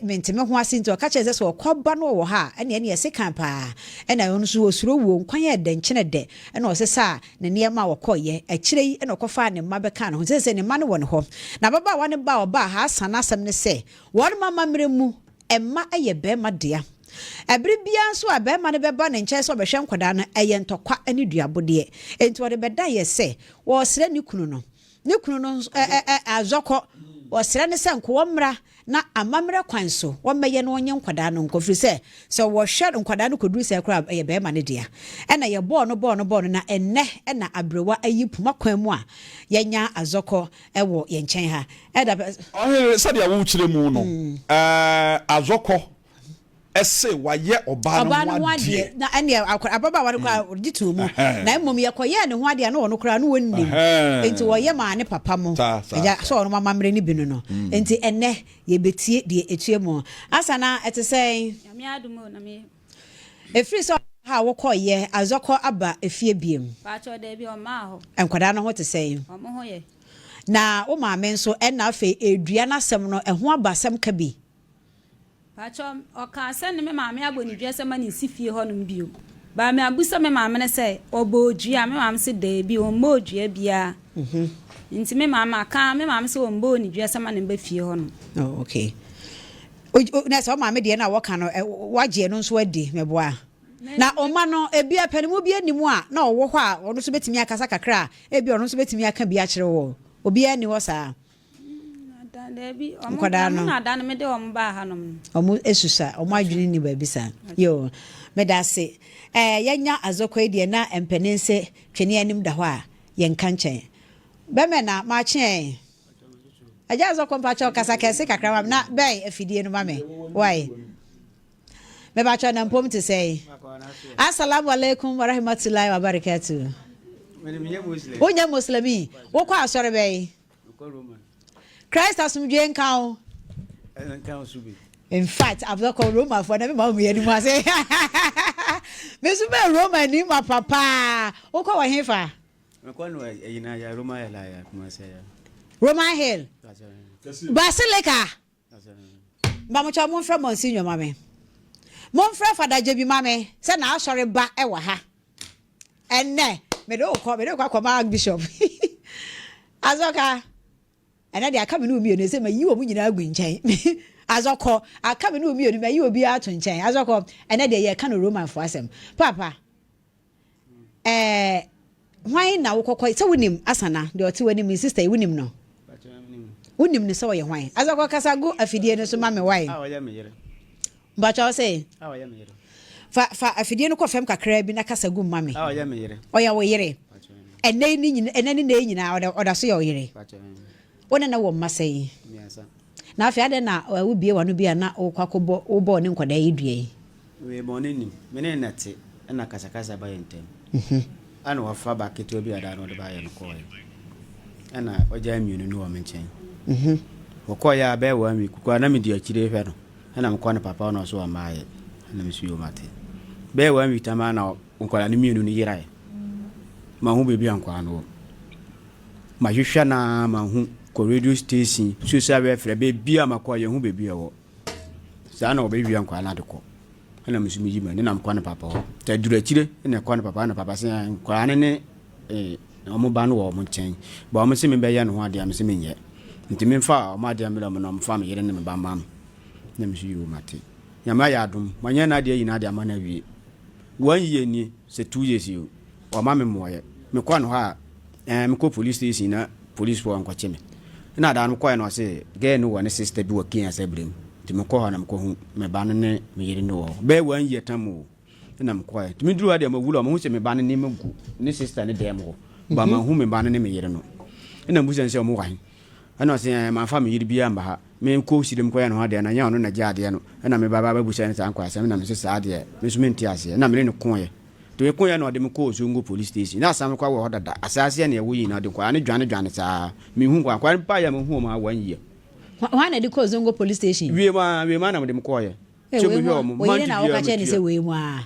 Mente me ho ase nti ɔka kyerɛɛ sɛ sɛ ɔkɔ ba no ɔwɔ ha a ɛne ɛne ɛse kan paa ɛna ɔno nso ɔsuro wuo nkwan yɛ dɛ nkyene dɛ ɛna ɔsesaa ne nneɛma a ɔkɔeɛ akyire yi ɛna ɔkɔfaa ne mma bɛkaa ne ho seesei ne mma no wɔ ne hɔ na ababaawa no ba a ɔbaa ha asa n'asɛm ne sɛ wɔn amammerɛ mu mma yɛ barima dea ɛbere biara nso a barima no bɛba ne nkyɛn sɛ ɔbɛhwɛ nkwadaa no ɛyɛ ntɔkwa ne duabodeɛ enti ɔde bɛdaeɛ sɛ wɔresrɛ ne kunu no ne kunu no nso ɛ ɛ azɔkɔ wɔsrɛ no sɛ nko wɔmmra na amammerɛ kwan so wɔmmɛyɛ na wɔnyɛ nkwadaa no nkɔ, firi sɛ, sɛ wɔhwɛ nkwadaa no kɔduru sɛɛ koraa a, ɛyɛ barima no dea. Ɛna yɛbɔɔ no bɔɔ no bɔɔ no, na ɛnnɛ na aberewa ayi poma kwan mu a yɛanya azɔkɔ wɔ yɛn nkyɛn ha. Ɛda pɛ. Ɔhene, sɛdeɛ wokyerɛ mu no, azɔkɔ se wayɛ ɔbaa no ho adeɛ. Na ɛnneɛ ababaawa no koraa ɔgye too mu. Na mmom yɛkɔyɛɛ ne ho adeɛ a na ɔno koraa na ɔnnim. Enti wɔyɛ maa ne papa mo. Agya sɛ ɔnom amammerɛ no bi no no. Enti ɛnnɛ yɛbɛtie deɛ ɛtua mu. Asa na ɛte sɛn? Nyame adom o na me. Ɛfiri sɛ ɔha a wokɔeɛ Azɔkɔ aba efie biom? Paatwɔ daabi ɔmmaa hɔ. Nkwadaa no ho te sɛn? Ɔmo ho yɛ. Na wo maame nso ɛnna afei ɛredua n'asɛm no ɛho aba asɛm ka bi? Pakyɛw, ɔkaa sɛ ne me maame abɔ ne dua sɛ mma ne nsi fie hɔ nom bio. But me abusa me maame no sɛ, ɔbɔɔ dua? Me maame se daabi, ɔmmɔɔ dua biara. Nti me maame aka, me maame se ɔmmɔɔ ne dua sɛ mma ne mba fie hɔ nom. Oh, okay. O, o, na sɛ wo maame deɛ no a wɔka no, wagye ɛno nso adi, meboa? Na ɔma no, ebia panimu bi anim a na ɔwɔ hɔ a ɔno nso bɛtumi akasa kakra a, ebia ɔno nso bɛtumi aka bi akyerɛ wo. Obiara nni hɔ saa? Nkwadaa no. Ɔmo susua, ɔmo adwene nni baabi saa. Yoo, meda ase. Ɛɛ, yɛanya azɔkɔ yi deɛ na mpanin se twene anim da hɔ a, yɛnka nkyɛn. Bɛmɛ na makye ɛn. Agya azɔkɔ mpakyɛw kasa kɛse kakra ma me na bɛn afidie no ma me. Wai. Mebakyɛw na mpom te sɛn? Assalamu alaikum warahmatullahi wabarakatuh. Wonyɛ Muslimi? Wokɔ asɔre bɛn? Christ asomdwoe nka wo. In fact, abɛkɔ Romanfoɔ na mema wɔn anim ase. Me nso bɛyɛ Roman ni ma papa. Wokɔ wɔ hefa? Roman Hill. Basilica. Mpamokyɛw momfrɛ Monsignor ma me. Momfrɛ Fada Gyebi ma me sɛ n'asɔre ba wɔ ha. Ɛnnɛ, mede wo kɔ, mede wo kɔ akɔma Archbishop. Azɔka, ɛnɛ deɛ aka me ne wo mmienu, ɛsɛ mayi wɔn nyinaa agu nkyɛn. Azɔkɔ, aka me ne wo mmienu, mayi obiara ato nkyɛn. Azɔkɔ, ɛnɛ deɛ yɛka no Romanfoɔ asɛm. Paapa, Ɛɛ, hwan na wokɔkɔ sɛ wonim Asana, deɛ ɔte w'anim yi, sister yi, wonim no? Wonim no sɛ ɔyɛ hwan? Asakɔ kasa gu afidie no so ma me wae. Mpakyɛ wo sɛ? Fa fa afidie no kɔ fam kakraa bi na kasa gu ma me. Ɔyɛ wo yere. Ɛnɛ yi ne nyina ɛnɛ ne nɛ yi nyinaa ɔda ɔda so yɛ wo yere. Wo ne no wɔ mma sɛn? Na afei adɛn na wobue w'ano bi a na wokɔ akɔbɔ wobɔɔ ne nkwadaa yi dua yi? Wei bɔne nnim. Me ne no na ɛte, ɛna akasakasa ba yɛn ntam. Ɛna wafa ba ketewa bi a daa na ɔde baeɛ no kɔeɛ. Ɛna ɔgyae mmienu no wɔ me nkyɛn. Ɔkɔeɛ a bɛyɛ one week koraa na medi akyire rehwɛ no. Ɛna mekɔ ne papa hɔ na ɔse ɔmmaeɛ. Ɛna me nso yoo mate. Bɛyɛ one week tam ara na nkwadaa no mmienu no yeraeɛ. Manhu baabi a nkwadaa no wɔ. Mahwehwɛ no ara manhu. Kɔ radio station, social welfare, baabi a makɔ a yɛnhu baabi a ɛwɔ. Saa na wɔbɛwia nkwadaa no ade kɔ. Ɛna me nso meyi m'ani na mekɔ ne papa hɔ. Nti aduru akyire na ɛkɔ ne papa na papa sɛ nkwadaa no ne eh, wɔn ba no wɔ wɔn nkyɛn. Ba wɔn se mebɛyɛ ne ho adeɛ a me se menyɛ. Nti memfa wɔn adeɛ mmerɛ wɔn na wɔmfa me yere ne me ba mma me. Na me nso yoo mate. Nyame ayɛ adom, manyɛ n'adeɛ nyinaa de ama no awie. One year nie, sɛ 2 years yi o, wama me mmuaeɛ. Mekɔ no hɔ a, ɛɛ mekɔ police station na police foɔ nkɔkye me. Ɛna da no mekɔɛ no ɔse girl no wɔ ne sister bi wɔ Kenya sɛ berɛ mu. Nti mekɔ hɔ na mekɔhu me ba no ne me yere no wɔ hɔ. Bɛyɛ one year tam o. Ɛna mekɔɛ. Nti meduru hɔ deɛ mawura mahu sɛ me ba no nneɛma gu ne sister ne dan mu hɔ. Ba mahu me ba no ne me yere no. Ɛna mbusa no sɛ ɔmo wɔ he. Ɛna ɔse ɛɛ mamfa me yere biara mba ha. Menkɔ sirem kɔyɛ ne ho adeɛ no ɛnyɛ ɔno na gye adeɛ no. Ɛna me ba ba bɛbusa no saa nkwasɛm na mese saa deɛ me nso mente aseɛ. Ɛna me ne no koeɛ. Nti mekoeɛ na ɔde me kɔɔ Zongo police station. Na asɛm no koraa wɔ hɔ dada. Asaase a na ɛwɔ yi nyinaa ɔde nkwadaa no dwane dwane saa. Menhu nkwadaa. Nkwadaa no baeɛ a mahu wɔn ara one year. Hwan na ɛde kɔɔ Zongo police station? Wiem ara, wiem ara na mede me kɔeɛ. Ee, Sɛ wei mehwɛ mu a, wɔn, wo yere month na woka biara kyerɛ ne metua. sɛ wei mu a.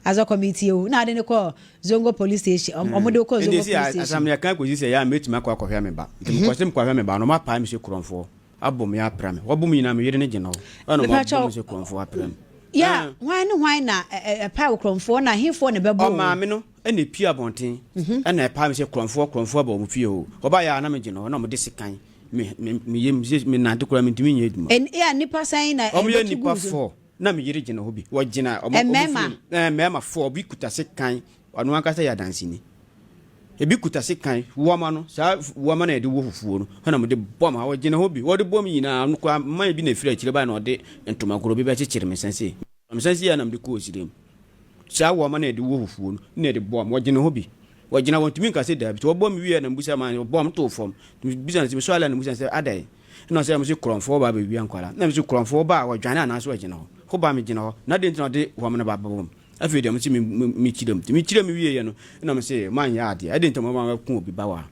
Azɔ committee o, na ade ne kɔɔ Zongo police station, ɔmo de wo kɔɔ Ɛnde Zongo si police station. asɛm yɛka kɔsi sɛ yɛ a mɛtumi akɔ akɔhwɛ me ba. Nti mekɔ sɛ mekɔhwɛ me ba no, ɔmo apae me sɛ korɔmfoɔ. Abɔ me apra me. Wɔbɔ me nyinaa me yere no gyina hɔ. Ɛna wɔn abɔ me sɛ kurɔmfoɔ apra me. Ya, hwan ne hwan na ɛpae wo kurɔmfoɔ na hefoɔ na ɛbɛbɔ wo? Ɔmaame no na epie abɔnten ɛna ɛpae me sɛ kurɔmfoɔ kurɔmfoɔ aba wɔn fie hɔ. Wɔbaeɛ a na me gyina hɔ na wɔde sekan me me me yam sɛ me nante koraa mentumi nyɛ adwuma. Ɛn ya nnipa sɛn na Wɔn yɛ ɛbɛtu nnipa gu so? four na me yere gyina hɔ bi. Wɔgyina wɔn wɔn Mmarima? fie no. Ɛɛ mmarima four obi kuta sekan ɔno ankasa yɛ adanseni. Ebi kuta sekan, wɔma no, saa wɔma no a yɛde wɔ fufuo no, ɛna wɔde bɔ me. Wɔgyina hɔ bi, wɔde bɔ me nyinaa, ɔno koraa man bi na ɛfiri akyire baeɛ na ɔde ntoma koro bi bɛkyekyere me nsa sei. Me nsa sei a na mede kɔɔ sirem. Saa wɔma no a yɛde wɔ fufuo no na yɛde bɔ me. Wɔgyina hɔ bi. Wɔgyina wɔntumi nka sɛ daabi. Nti wɔbɔ me wieɛ na mebisa man, wɔbɔ me too fam. Mebisa no sɛ, mesɔre a na mebisa no sɛ adɛn? Ɛna ɔsɛ mese korɔmfoɔ ba bɛwia nkwadaa. Na mese korɔmfoɔ ba a wɔdwane anaasɛ wɔgyina hɔ? Ho ba megyina hɔ. Na adɛn nti na ɔde wɔma no ba bɛbɔ me? Afei deɛ mese me me mekyerɛ mu. Nti mekyerɛ mu wieeɛ no, ɛna mese moanyɛ adeɛ. Adɛn nti na moma mɛko obi ba wɔ ha?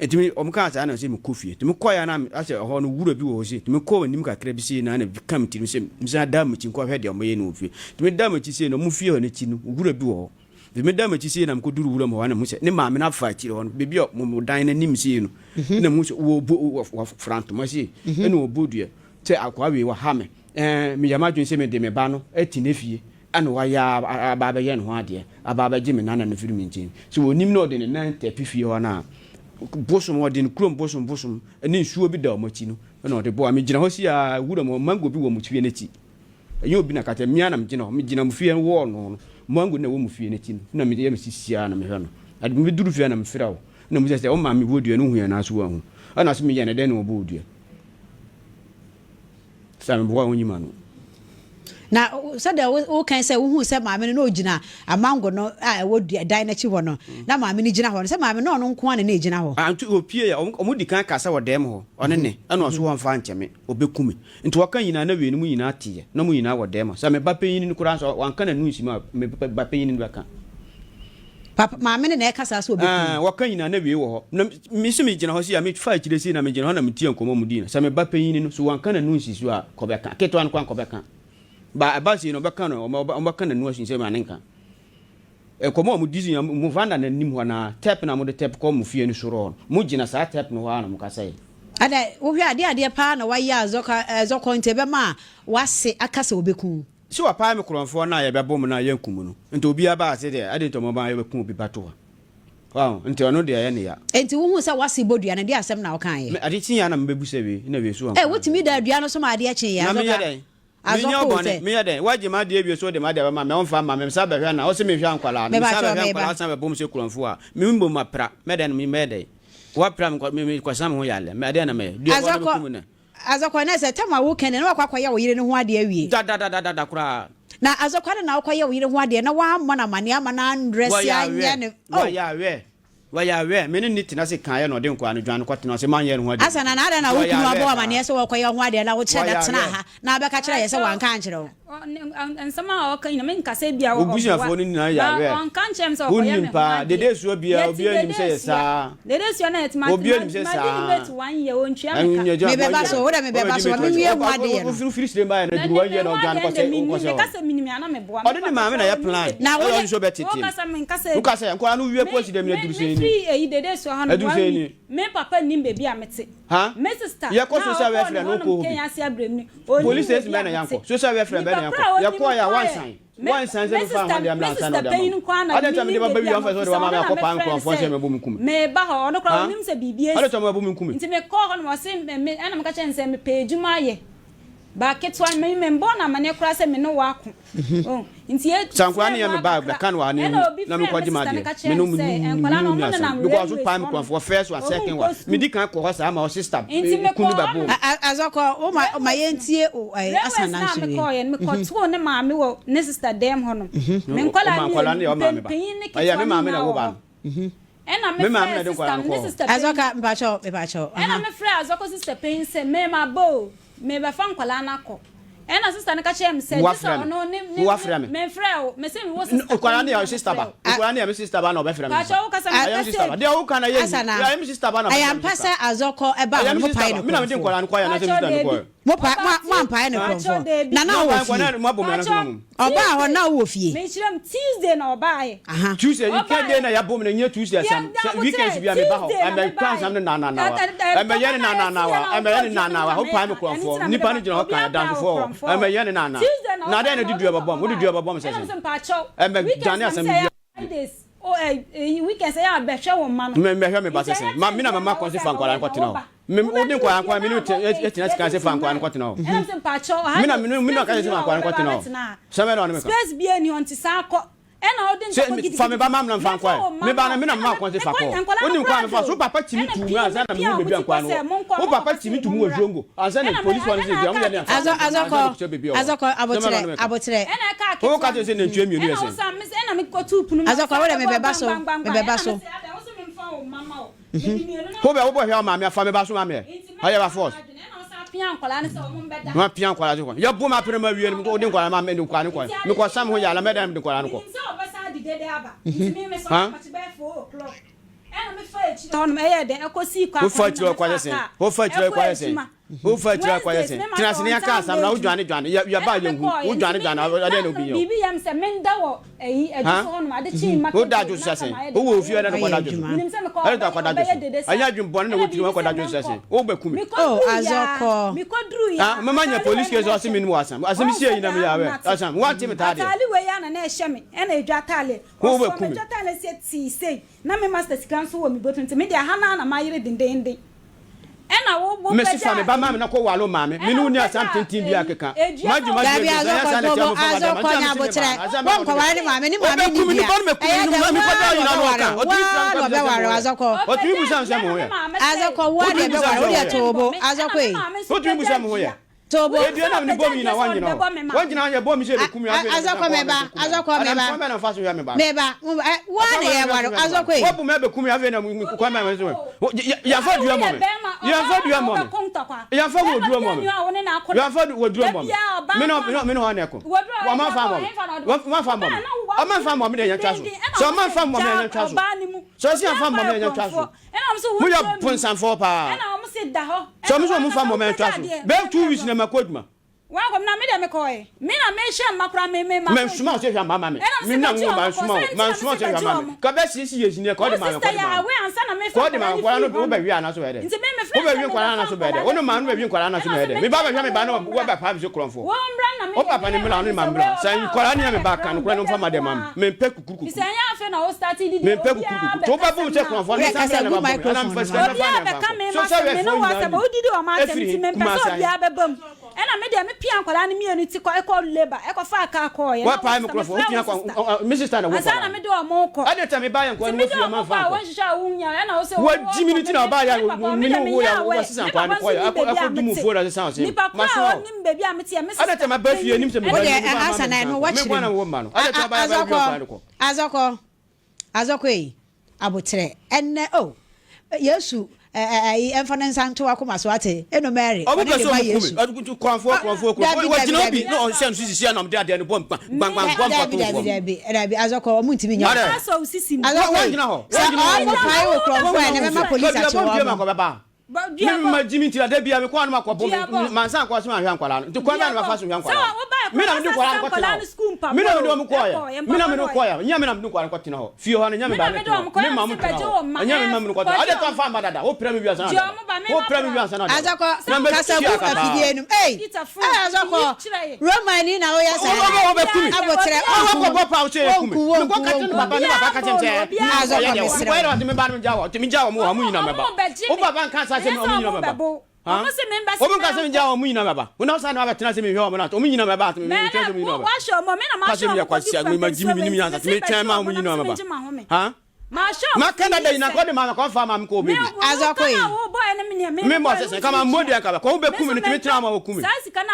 Nti me wɔn kaa saa na mese mekɔ fie. Nti mekɔeɛ a na asɛ ɛhɔ no wura bi wɔ hɔ sei. Nti mekɔɔ anim kakra bi sei na na bi ka me tirim sɛ mesan da m'akyi nkɔhwɛ deɛ wɔyɛ no wɔ fie. Nti meda m'akyi sei no wɔn fie hɔ no akyi no wura bi wɔ hɔ. Nti meda m'akyi sei na mekɔduru wura mu hɔ a na mehu sɛ ne maame no afa akyire hɔ no baabi a wɔn dan no anim sei no na mehu sɛ wɔbɔ wɔfra ntoma sei ɛna wɔbɔ dua sɛ akoa wei waha me. Ɛɛ meyɛ m'adwene sɛ mede me ba no ati ne fie. Ɛna wayɛ ara aba abɛyɛ ne ho adeɛ, aba abɛgye me nana no firi me nkyɛn. Sɛ ɔnim na ɔde ne nan tɛpe fie hɔ no a, bosom, ɔde ne kurom bosom bosom ne nsuo bi da wɔn akyi no, ɛna ɔde bɔ a. Megyina hɔ sei ara, wuram hɔ, mango bi wɔ mo fie no akyi. Ɛnyɛ obi na ka kyerɛ me, me ara na megyina hɔ. Megyina mo fie wɔɔ no no, mango no na ɛwɔ mo fie no akyi no, na meyɛ me sisi ara na mehwɛ no. Ade mebɛduru fie a na mefrɛ wo, na mebisa sɛ, wo maame bɔ dua no, wohui anaa so woanhu? Ɛna ɔse meyɛ no dɛn na ɔbɔɔ dua? Sɛ meboa wo nyima no. Na sɛdeɛ wokan sɛ wohuu sɛ maame no na ɔgyina amango no a ɛwɔ dua dan no akyi hɔ no, na maame no gyina hɔ no, sɛ maame no ɔno nko ara na na ɛgyina hɔ. Ah, nti opie a, wɔn di kan kasa wɔ dɛm hɔ, ɔne ne, ɛna ɔso wɔmfa nkyɛ me, ɔbɛku me. Nti wɔka nyinaa na wei no mo nyinaa teɛ, na mo nyinaa wɔ dɛm hɔ. Sɛ me ba panyin no koraa nso, wanka n'anu nsi mu a, me ba panyin no bɛka. Papa, maame no na ɛka saa sɛ ɔbɛku Ɛɛ, no. wɔka nyinaa na wei wɔ hɔ. Na me nso megyina hɔ sei a, mefa akyire sei na megyina hɔ na metie nkɔmmɔ a wɔdi no. Sɛ me ba panyin no, so wanka n'anu nsi so a, kɔbɛka. Ketewa no koraa nkɔbɛka. Ba, ɛba sei no, ɔbɛka no, wɔbɛka n'anu asi sɛ ma ne nka. Nkɔmmɔ a wɔdi so nyinaa, mo veranda no anim hɔ no ara, tɛp no a mode tɛp kɔ mo fie no soro hɔ no, mogyina saa tɛp no hɔ ara na mokasae. Ada, wohwɛ a, adeɛ adeɛ paa na wayɛ a Zɔka, ɛɛ, Zɔkɔ nti ɛbɛma w'ase aka sɛ ɔbɛku wo? Se wɔpae me korɔnfoɔ no a yɛbɛbo mo no a yɛnku mo no, nti obiara ba ase deɛ, adɛn nti ɔmo ba yɛbɛku obi ba to hɔ? Wahu? Nti ɔno deɛ ɛyɛ ne ya. Enti wohuu sɛ w'ase bɔ dua no, deɛ asɛm na wokaeɛ? Me, ade kyeeɛ a na mebɛbusa wei, na wei so Ee, anka. wotumi daa dua no so ma adeɛ kyeeɛ, Na meyɛ Azɔka, dɛn? Menyɛ Azɔka wo o bɔne, sɛ. meyɛ dɛn? Woagye m'adeɛ awie so wode m'adeɛ bɛma me, womfa mma me, mesan bɛhwɛ anaa? Wose menhwɛ nkwadaa no, mesan Mebakyɛw, bɛhwɛ meba. nkwadaa, wosan bɛbɔ me sɛ korɔmfoɔ a, me mmom mapra, mɛdɛn na mɛyɛ dɛn? Woapra me, me, mekɔsa me ho yareɛ, me, ɛdeɛn na mɛyɛ? Dua bɔ na Azɔkɔ, bɛku me nnɛ. Azɔkwa, na sɛ tam a woka ni na wakɔ akɔyɛ wo yere no ho adeɛ awie. Dadadadada koraa. Na Azɔkwa no na wokɔyɛ wo yere ho adeɛ na wammɔ no amaneɛ ama no andrɛse Wɔyɛ anyɛ awɛ, ne oh. wɔyɛ awɛ, wɔyɛ awɛ. Me ne no tena ase kaeɛ na ɔde nkoa no dwane kɔtena ase manyɛ ne ho adeɛ Asa na na adɛn na Nti wo wɔyɛ kunu awɛ abɔ wo paa. amaneɛ sɛ wɔkɔyɛ wo ho adeɛ na wokyerɛ da Wɔyɛ tenaa awɛ. ha na abɛka kyerɛ yɛ sɛ wanka ankyerɛ wo. Nsɛm a ɔka nyina menka sɛ bia Wo ɔboa busuafoɔ no nyinaa yɛ ba awɛ. ɔnka nkyerɛ me sɛ ɔkɔyɛ Wonim me ho paa. adeɛ. Dede soɔ biara Yɛte obiara nim sɛ yɛ Dedesua saa. Dedesua na yɛte Obiara nim sɛ madi ne saa. mate one year ɔntua me ka. Mebɛba so, wo dɛ mebɛba so, ma menwie ho adeyɛ no. Wofiri sire baeɛ no Na aduru ne one me year na ho ɔdwane adeɛ kɔ deɛ sɛ mennim wokɔ sɛ meka hɔ. sɛ menim a na meboa me Ɔne ne papa maame na koraa yɛ ɔnnim plan baabi Na ɛna wo ɔno ne nso bɛtete Woka no. sɛ menka sɛ Woka sɛ nkwadaa no wie me kɔ si dɛm no me aduru sɛn ni? mefiri eyi Dedesua hɔ no Aduru one sɛn week ni? me papa nnim baabi a mete Ha? me sister Yɛkɔ na social ɔkɔɔ welfare ne no hɔnom wokɔ hɔ bi. Kenya ase abrɛ mu no ɔnnim Police station baabi bɛn a na mete yɛankɔ? Social welfare bɛn nipa na korɔ yɛankɔ? a ɔnim Yɛkɔɔ yɛ a kɔɛ wansan. Me Wansan sɛ me mefa sister ho adeɛ me mmra ansa na sister ɔde ama panyin me. nko ara na Adɛn nti na mede menim bɛba baabi wie a a womfa sɛ mofiri wode sɛ bɛma ɔno me na akɔpaa mefrɛ no nkurɔfoɔ sɛ sɛ mɛbɔ me kum? meba hɔ ɔno koraa Ha? ɔnim sɛ biribi Adɛn asi nti na mobɛbɔ me kum? nti mekɔɔ hɔ no ɔse me me ɛna meka kyerɛ no sɛ mepɛ adwuma ayɛ ba ketewa no me membɔɔ no amaneɛ koraa sɛ me ne wo ako oh nti Sɛ nkwadaa yɛfrɛ no yɛ no me ara ba a, kakra bɛka no wɔ ha na ɛna ehu obi na frɛɛ me menkɔgye sister no m'adeɛ. ka Me kyerɛɛ no no me sɛ ne nkwadaa no no nni ɔmo asɛm. nenam Because railways wopae me hɔ nom kurɔfoɔ first one, ɔmo second nkɔ one. sukuu Medi kan kɔ hɔ saa ma wo sister nti kunu mekɔɔ hɔ bɛboo nom me. Azɔkɔ, wo ma ma Railways no yɛntie o ɛɛ Railways Asan no a nanso wie. mekɔɔeɛ no mekɔtoo ne maame wɔ ne sister dɛm hɔ nom me Wo nkwadaa ma nkwadaa no mmienu yɛ wo maame ba. mpanyin ne Ɛyɛ ketewa me no maame na nyinaa ɛwo wɔ ba hɔ no. ɛna Me maame mefrɛɛ na ɛde sister nkwadaa no no ne kɔɔ hɔ. sister panyin Azɔka, mpakyɛw, mepakyɛw, ɛna aha. mefrɛɛ Azɔkɔ sister panyin sɛ me maba o mebɛfa nkwadaa no akɔ ɛna sister no ka kyerɛɛ me sɛ gye sɛ Woafrɛ me. ɔno ne ne Woafrɛ me. memfrɛɛ wo mese mewɔ sister Nkwadaa panyin no yɛ na sister mefrɛɛ ba. wo A Nkwadaa no yɛ me sister ba na ɔbɛfrɛ me sister. pakyɛ wo kasa Ɛyɛ meka me sister sɛ ba. Deɛ woka no ɛyɛ Asa nyi. na Ɛyɛ me sister ba na ɛyɛ ɔbɛfrɛ me ampa sister. sɛ Azɔkɔ ɛbaa Ɛyɛ hɔ me no sister mopae ba. no Me na mede korɔmfoɔ. nkwadaa no kɔeɛ anaasɛ pakyɛ sister no daabi kɔeɛ? Mo pa mo mo ampae ne korɔmfoɔ. Na na ɔwɔ fie. Ɔbaa hɔ na ɔwɔ fie. Mekyerɛ mu Tuesday na ɔbaeɛ. Aha. Tuesday nka day na yɛabom no nyɛ Tuesday asɛm. Sɛ weekends bia meba hɔ ɛmɛ twa nsɛm no naananawa. Ɛmɛ yɛ ne naananawa. Ɛmɛ yɛ ne naanawa. Wo pae me korɔmfoɔ. Nnipa no gyina hɔ kan adansefoɔ wɔ hɔ. Ɛmɛ yɛ ne naana. Na dɛn na de dua bɛbɔm? Wode dua bɛbɔm sɛ sɛn? Ɛmɛ dane asɛm no bia. Weekends ɛyɛ a bɛhwɛ wo mma no. Mɛhwɛ me ba sɛ sɛn? Ma me na mama kwan sɛ fa nkwadaa no kɔtena hɔ. Me wo de nkwadaa nkwadaa me ne wo tena sika sɛ fa nkwadaa no kɔtena hɔ. Me na me na ka sɛ fa nkwadaa no kɔtena hɔ. Sɛ bɛ na ɔne me ka. Space bi ani hɔ nti san kɔ. Ɛna ɔde ntɔkwa gidigidi. Fa me ba ma me na mfa nkɔ ɛ. Me ba no me na mama kwan sɛ fa kɔ. Wonim kwan a mefa so. Wo papa tumi tu mu ansa na mehu baabi a nkwadaa no wɔ. Wo papa tumi tu mu wɔ Zongo ansa na polisifoɔ no sɛ deɛ wɔyɛ ne ansa na wɔkɔ baabi a ɔwɔ. Azɔkɔ aboterɛ aboterɛ. Wo ka kyerɛ sɛ nantwie mmienu yɛ sɛn? Azɔkɔ wo deɛ mebɛba so mebɛba so. Wo bɛ wo bɔ hwɛ wo maame afa me ba so ma me ɛ ɔyɛ ba force. Ma pia nkwadaa so kɔ yɛ bo ma pere ma wie no wode nkwadaa ma me de nkwadaa no kɔ me kɔ sam ho yɛ ala mɛdan me de nkwadaa no kɔ. Ha? Wofa akyire hɔ kɔyɛ sɛn? Wofa akyire hɔ kɔyɛ sɛn? Wofa akyire hɔ kɔyɛ sɛn? Tena ase na yɛnka asɛm na wodwane dwane yɛ yɛba yɛnhu wodwane dwane ɛdɛn na obi yɛ wo? Ha? Woda adwo so sɛ sɛn? Wowɔ ofie ɛdɛn na kɔda adwo so? Ɛdɛn na kɔda adwo so? Ɛnyɛ adwene bɔne na wotiri wɔn kɔda adwo so sɛ sɛn? Wobɛku me. Oh, azɔkɔ. Ha? Mama nya police case ɔse menim wɔ asɛm. Asɛm si ayi na meyɛ awɛ. Asɛm, woante me taa deɛ. Wobɛku me. Na me master sika nso wɔ me bɔtɔ nti me deɛ ha no ara na mayere dendeenden. Ɛna wo wo Mese fa pagyaa me ba ma me na kɔ ware wo maame. Me ne wo ɛna nni wo asɛm pagyaa tenten biara ɛyi keka. edua Magye na m'adwene Dabi adi sɛ ɛnyɛ azɔkɔ saa na ɛteɛ tobo momfa m'adama azɔkɔ nti na nya mese me aboterɛ. ba no asɛm bɛn na ɔde Wonkɔware bɛka. ne maame ne maame Ɔbɛku nni me dua. nipa no mɛku Ɛyɛ me dɛ ma woaa mekɔda na nyina na ɔbɛware ɔka. wo Ɔtumi fira woaa na nkwa bisa sɛ ɔbɛware me wo ho yɛ. azɔkɔ. Ɔtumi Ɔpagyaa busa me dua sɛ me na ho me yɛ. maame sɛ Azɔkɔ woaa na Wotumi busa ɛbɛware me wo sɛ me deɛ ho yɛ. tobo azɔkɔ ei. Wotumi busa me ho yɛ. Tobo. Edua na mede bɔ me nyina woannyina hɔ. Woangyina hɔ yɛ bɔ me sɛ ɛbɛku me afei na Azɔkɔ mesan kɔ hɔ meba na ɛbɛku me. azɔkɔ Adam meba kwan bɛn na mfa so hwɛ me ba no? meba woaa Ɔkwan na bɛn na mfa yɛware so hwɛ me ba no? azɔkɔ ei. Woabu me abɛku me afei na kwan bɛn na mfa so hwɛ Yɛmfa dua mmɔ me. Yɛmfa dua mmɔ me. Yɛmfa wɔ dua mmɔ me. Yɛmfa wɔ dua mmɔ me. Me ne me ne hɔ na ɛko. Wɔn mfa mmɔ me. Wɔn mfa mmɔ me. Wɔn mfa mmɔ me deɛ yɛntwa so. Sɛ wɔn mfa mmɔ me yɛntwa so. Sɛ ɔsi yɛmfa mmɔ me yɛntwa so. Moyɛ bonsamfoɔ paa. Sɛ wɔn sɛ wɔn mfa mmɔ me yɛntwa so. Bɛyɛ 2 weeks na makɔ adwuma. Wankɔ na me deɛ mekɔɛ. Me na mehwɛ mma koraa me me ma. Mansoma wo sɛ hwɛ mma ma me. Me na wo mansoma wo. Mansoma wo sɛ hwɛ mma me. Ka bɛ sisi years ni ka ɔde ma me kɔ de ma me. Kɔ ɔde ma me nkwadaa no wo bɛ wi ana so bɛ dɛ. Wo bɛ wi nkwadaa ana so bɛ dɛ. Wo ne maa no bɛ wi nkwadaa ana so bɛ dɛ. Me ba bɛ hwɛ me ba no wo bɛ pa me so korɔmfo. Wo papa ne mmla wo ne ma mmla. Sɛ nkwadaa ne yɛ me ba ka no korɛ no mfa ma dɛ ma me. Me mpɛ kukurukuku. Me mpɛ kukurukuku. To ba bu sɛ korɔmfo no san bra na ba bɔ me. Ana mfa sika mɛfa ne mfa nkɔ. So sɛ wɛ fo nyinaa ni. Efiri Kumasi ahe. Ɛna me deɛ me pia nkwadaa no mmienu ti kɔ ɛkɔ labour ɛkɔ faa car kɔɔ yɛ. Wa pae me korɔfo wo pia kɔ me sister na wo ansa na me de ɔmo kɔ. Ɛde tɛ me ba yɛ nkwa no wo fie ɔmo nfa nkɔ. Wa gyi mi ni ti na ɔba yɛ me ne wo yɛ wa sisan nkwa no kɔ yɛ ɛkɔ ɛkɔ du mu fo na sisan ɔsɛn. Nipa koro a ɔnim baabi a me te yɛ me sister. Ɛde tɛ ma ba fie nim sɛ me ba me ba ma me me nkwa na wo ma no. Ɛde tɛ ɔba yɛ ba wi ɔkwa no kɔ. Azɔkɔ Azɔkɔ ei, aboterɛ, ɛnnɛ oh, Yesu eh, eh, ɛmfa ne nsa nto w'akoma so ate, Eno Mary, Ɔmo ɔne pɛ ne sɛ ba ɔmo ku Yesu. me. Ɔmo kurɔfoɔ kurɔfoɔ Dabi, kurɔfoɔ. dabi, Wɔgyina dabi. obi na ɔhyɛ no sisi anam de adeɛ no bɔ gbangban bɔ Dabi, mpɔtom dabi, fam. dabi, dabi, Azɔkɔ, ɔmo ntumi nyɛ wo Adɛ. saa. Asɔ wo sisi mu. Azɔkɔ ei, Wɔngyina hɔ. sɛ Wɔngyina hɔ. ɔmo pae wo kurɔfoɔ a, ɛnɛ mɛma police Baabi a akye bɔ mpie ma wɔn. kɔbɛba. Me mma gyi me nti na da biara mekɔ a na makɔbɔ me mansan ankɔ so manhwɛ nkwadaa no nti kwan bɛn na mafa so hwɛ nkwadaa no me na mede nkwadaa no kɔtena hɔ me na mede wɔn kɔɔyɛ me na mede kɔɔyɛ nyɛ me na mede nkwadaa no kɔtena hɔ fie hɔ no nyɛ me ba no tena hɔ me ma mo tena hɔ ɛnyɛ me ma me kɔtena ade tɔ fa mba dada wo pira me wiasa na dada wo pira me wiasa na dada Azɔkɔ na mɛ kasa tia gu kapa afidie no mu ei eh Azɔkɔ Roman ni na woyɛ saa wo wo bɛ kumi abotrɛ wo ɔnku kɔ bɔ pa wo sɛ wonku kumi me wonku kɔ kati ne wonku papa ne papa kati sɛ Azɔkɔ ɔyɛ deɛ mesrɛ wɔ yɛ deɛ me ba no gya wɔ tumi gya wɔ mo wɔ mo nyina mɛba Wo papa nka saa asɛm yi, wɔn nyinaa bɛba. Ha? Wɔn nka asɛm gya wɔn nyinaa bɛba. Wo na ɔsan na wabɛtena ase mehwɛ wɔn na wɔn nyinaa bɛba. Metena ase wɔn nyinaa bɛba. Ka sɛ meyɛ kwasia, me ma gyimi, menim nyansa, nti metwɛn ma wɔn nyinaa bɛba. Ha? Ma Canada yi na kɔ de ma me kɔ fa ma me kɔ obi bi. Azɔkɔ yi. Me mbɔ sɛ sɛ kama mbɔ deɛ nka bɛ kɔ wo bɛ kumi no tumi tena ma wɔ kumi.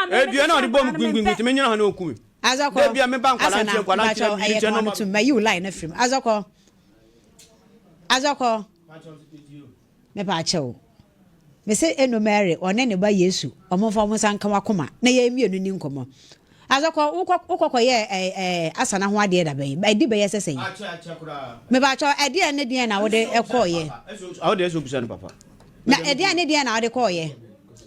Edua na ɔde bɔ mu gbingbingbi tumi nyina hɔ na ɔkumi. Azɔkɔ. Debia me ba nkwala Asana, nkyɛn nkwala mpakyɛw nkyɛn ɛyɛ nkyɛn kɔn no no tum, mayi wo line no afiri mu. Azɔkɔ. Azɔkɔ. Mepaakyɛw, mese Eno Mary ɔne ne ba Yesu ɔmo nfa ɔmo nsa nka w'akoma na yɛn mmienu nni nkɔmmɔ. Azɔkɔ, wokɔ wokɔ kɔyɛɛ ɛɛ ɛɛ Asana ho adeɛ da bɛn? Ɛdi bɛyɛ sɛ sɛn? Mepaakyɛw, ɛdeɛn ne deɛn na wode kɔɔyɛ? Awo deɛ ɛsɛ obisa no papa. Na ɛdeɛn ne deɛn na wode kɔɔyɛ?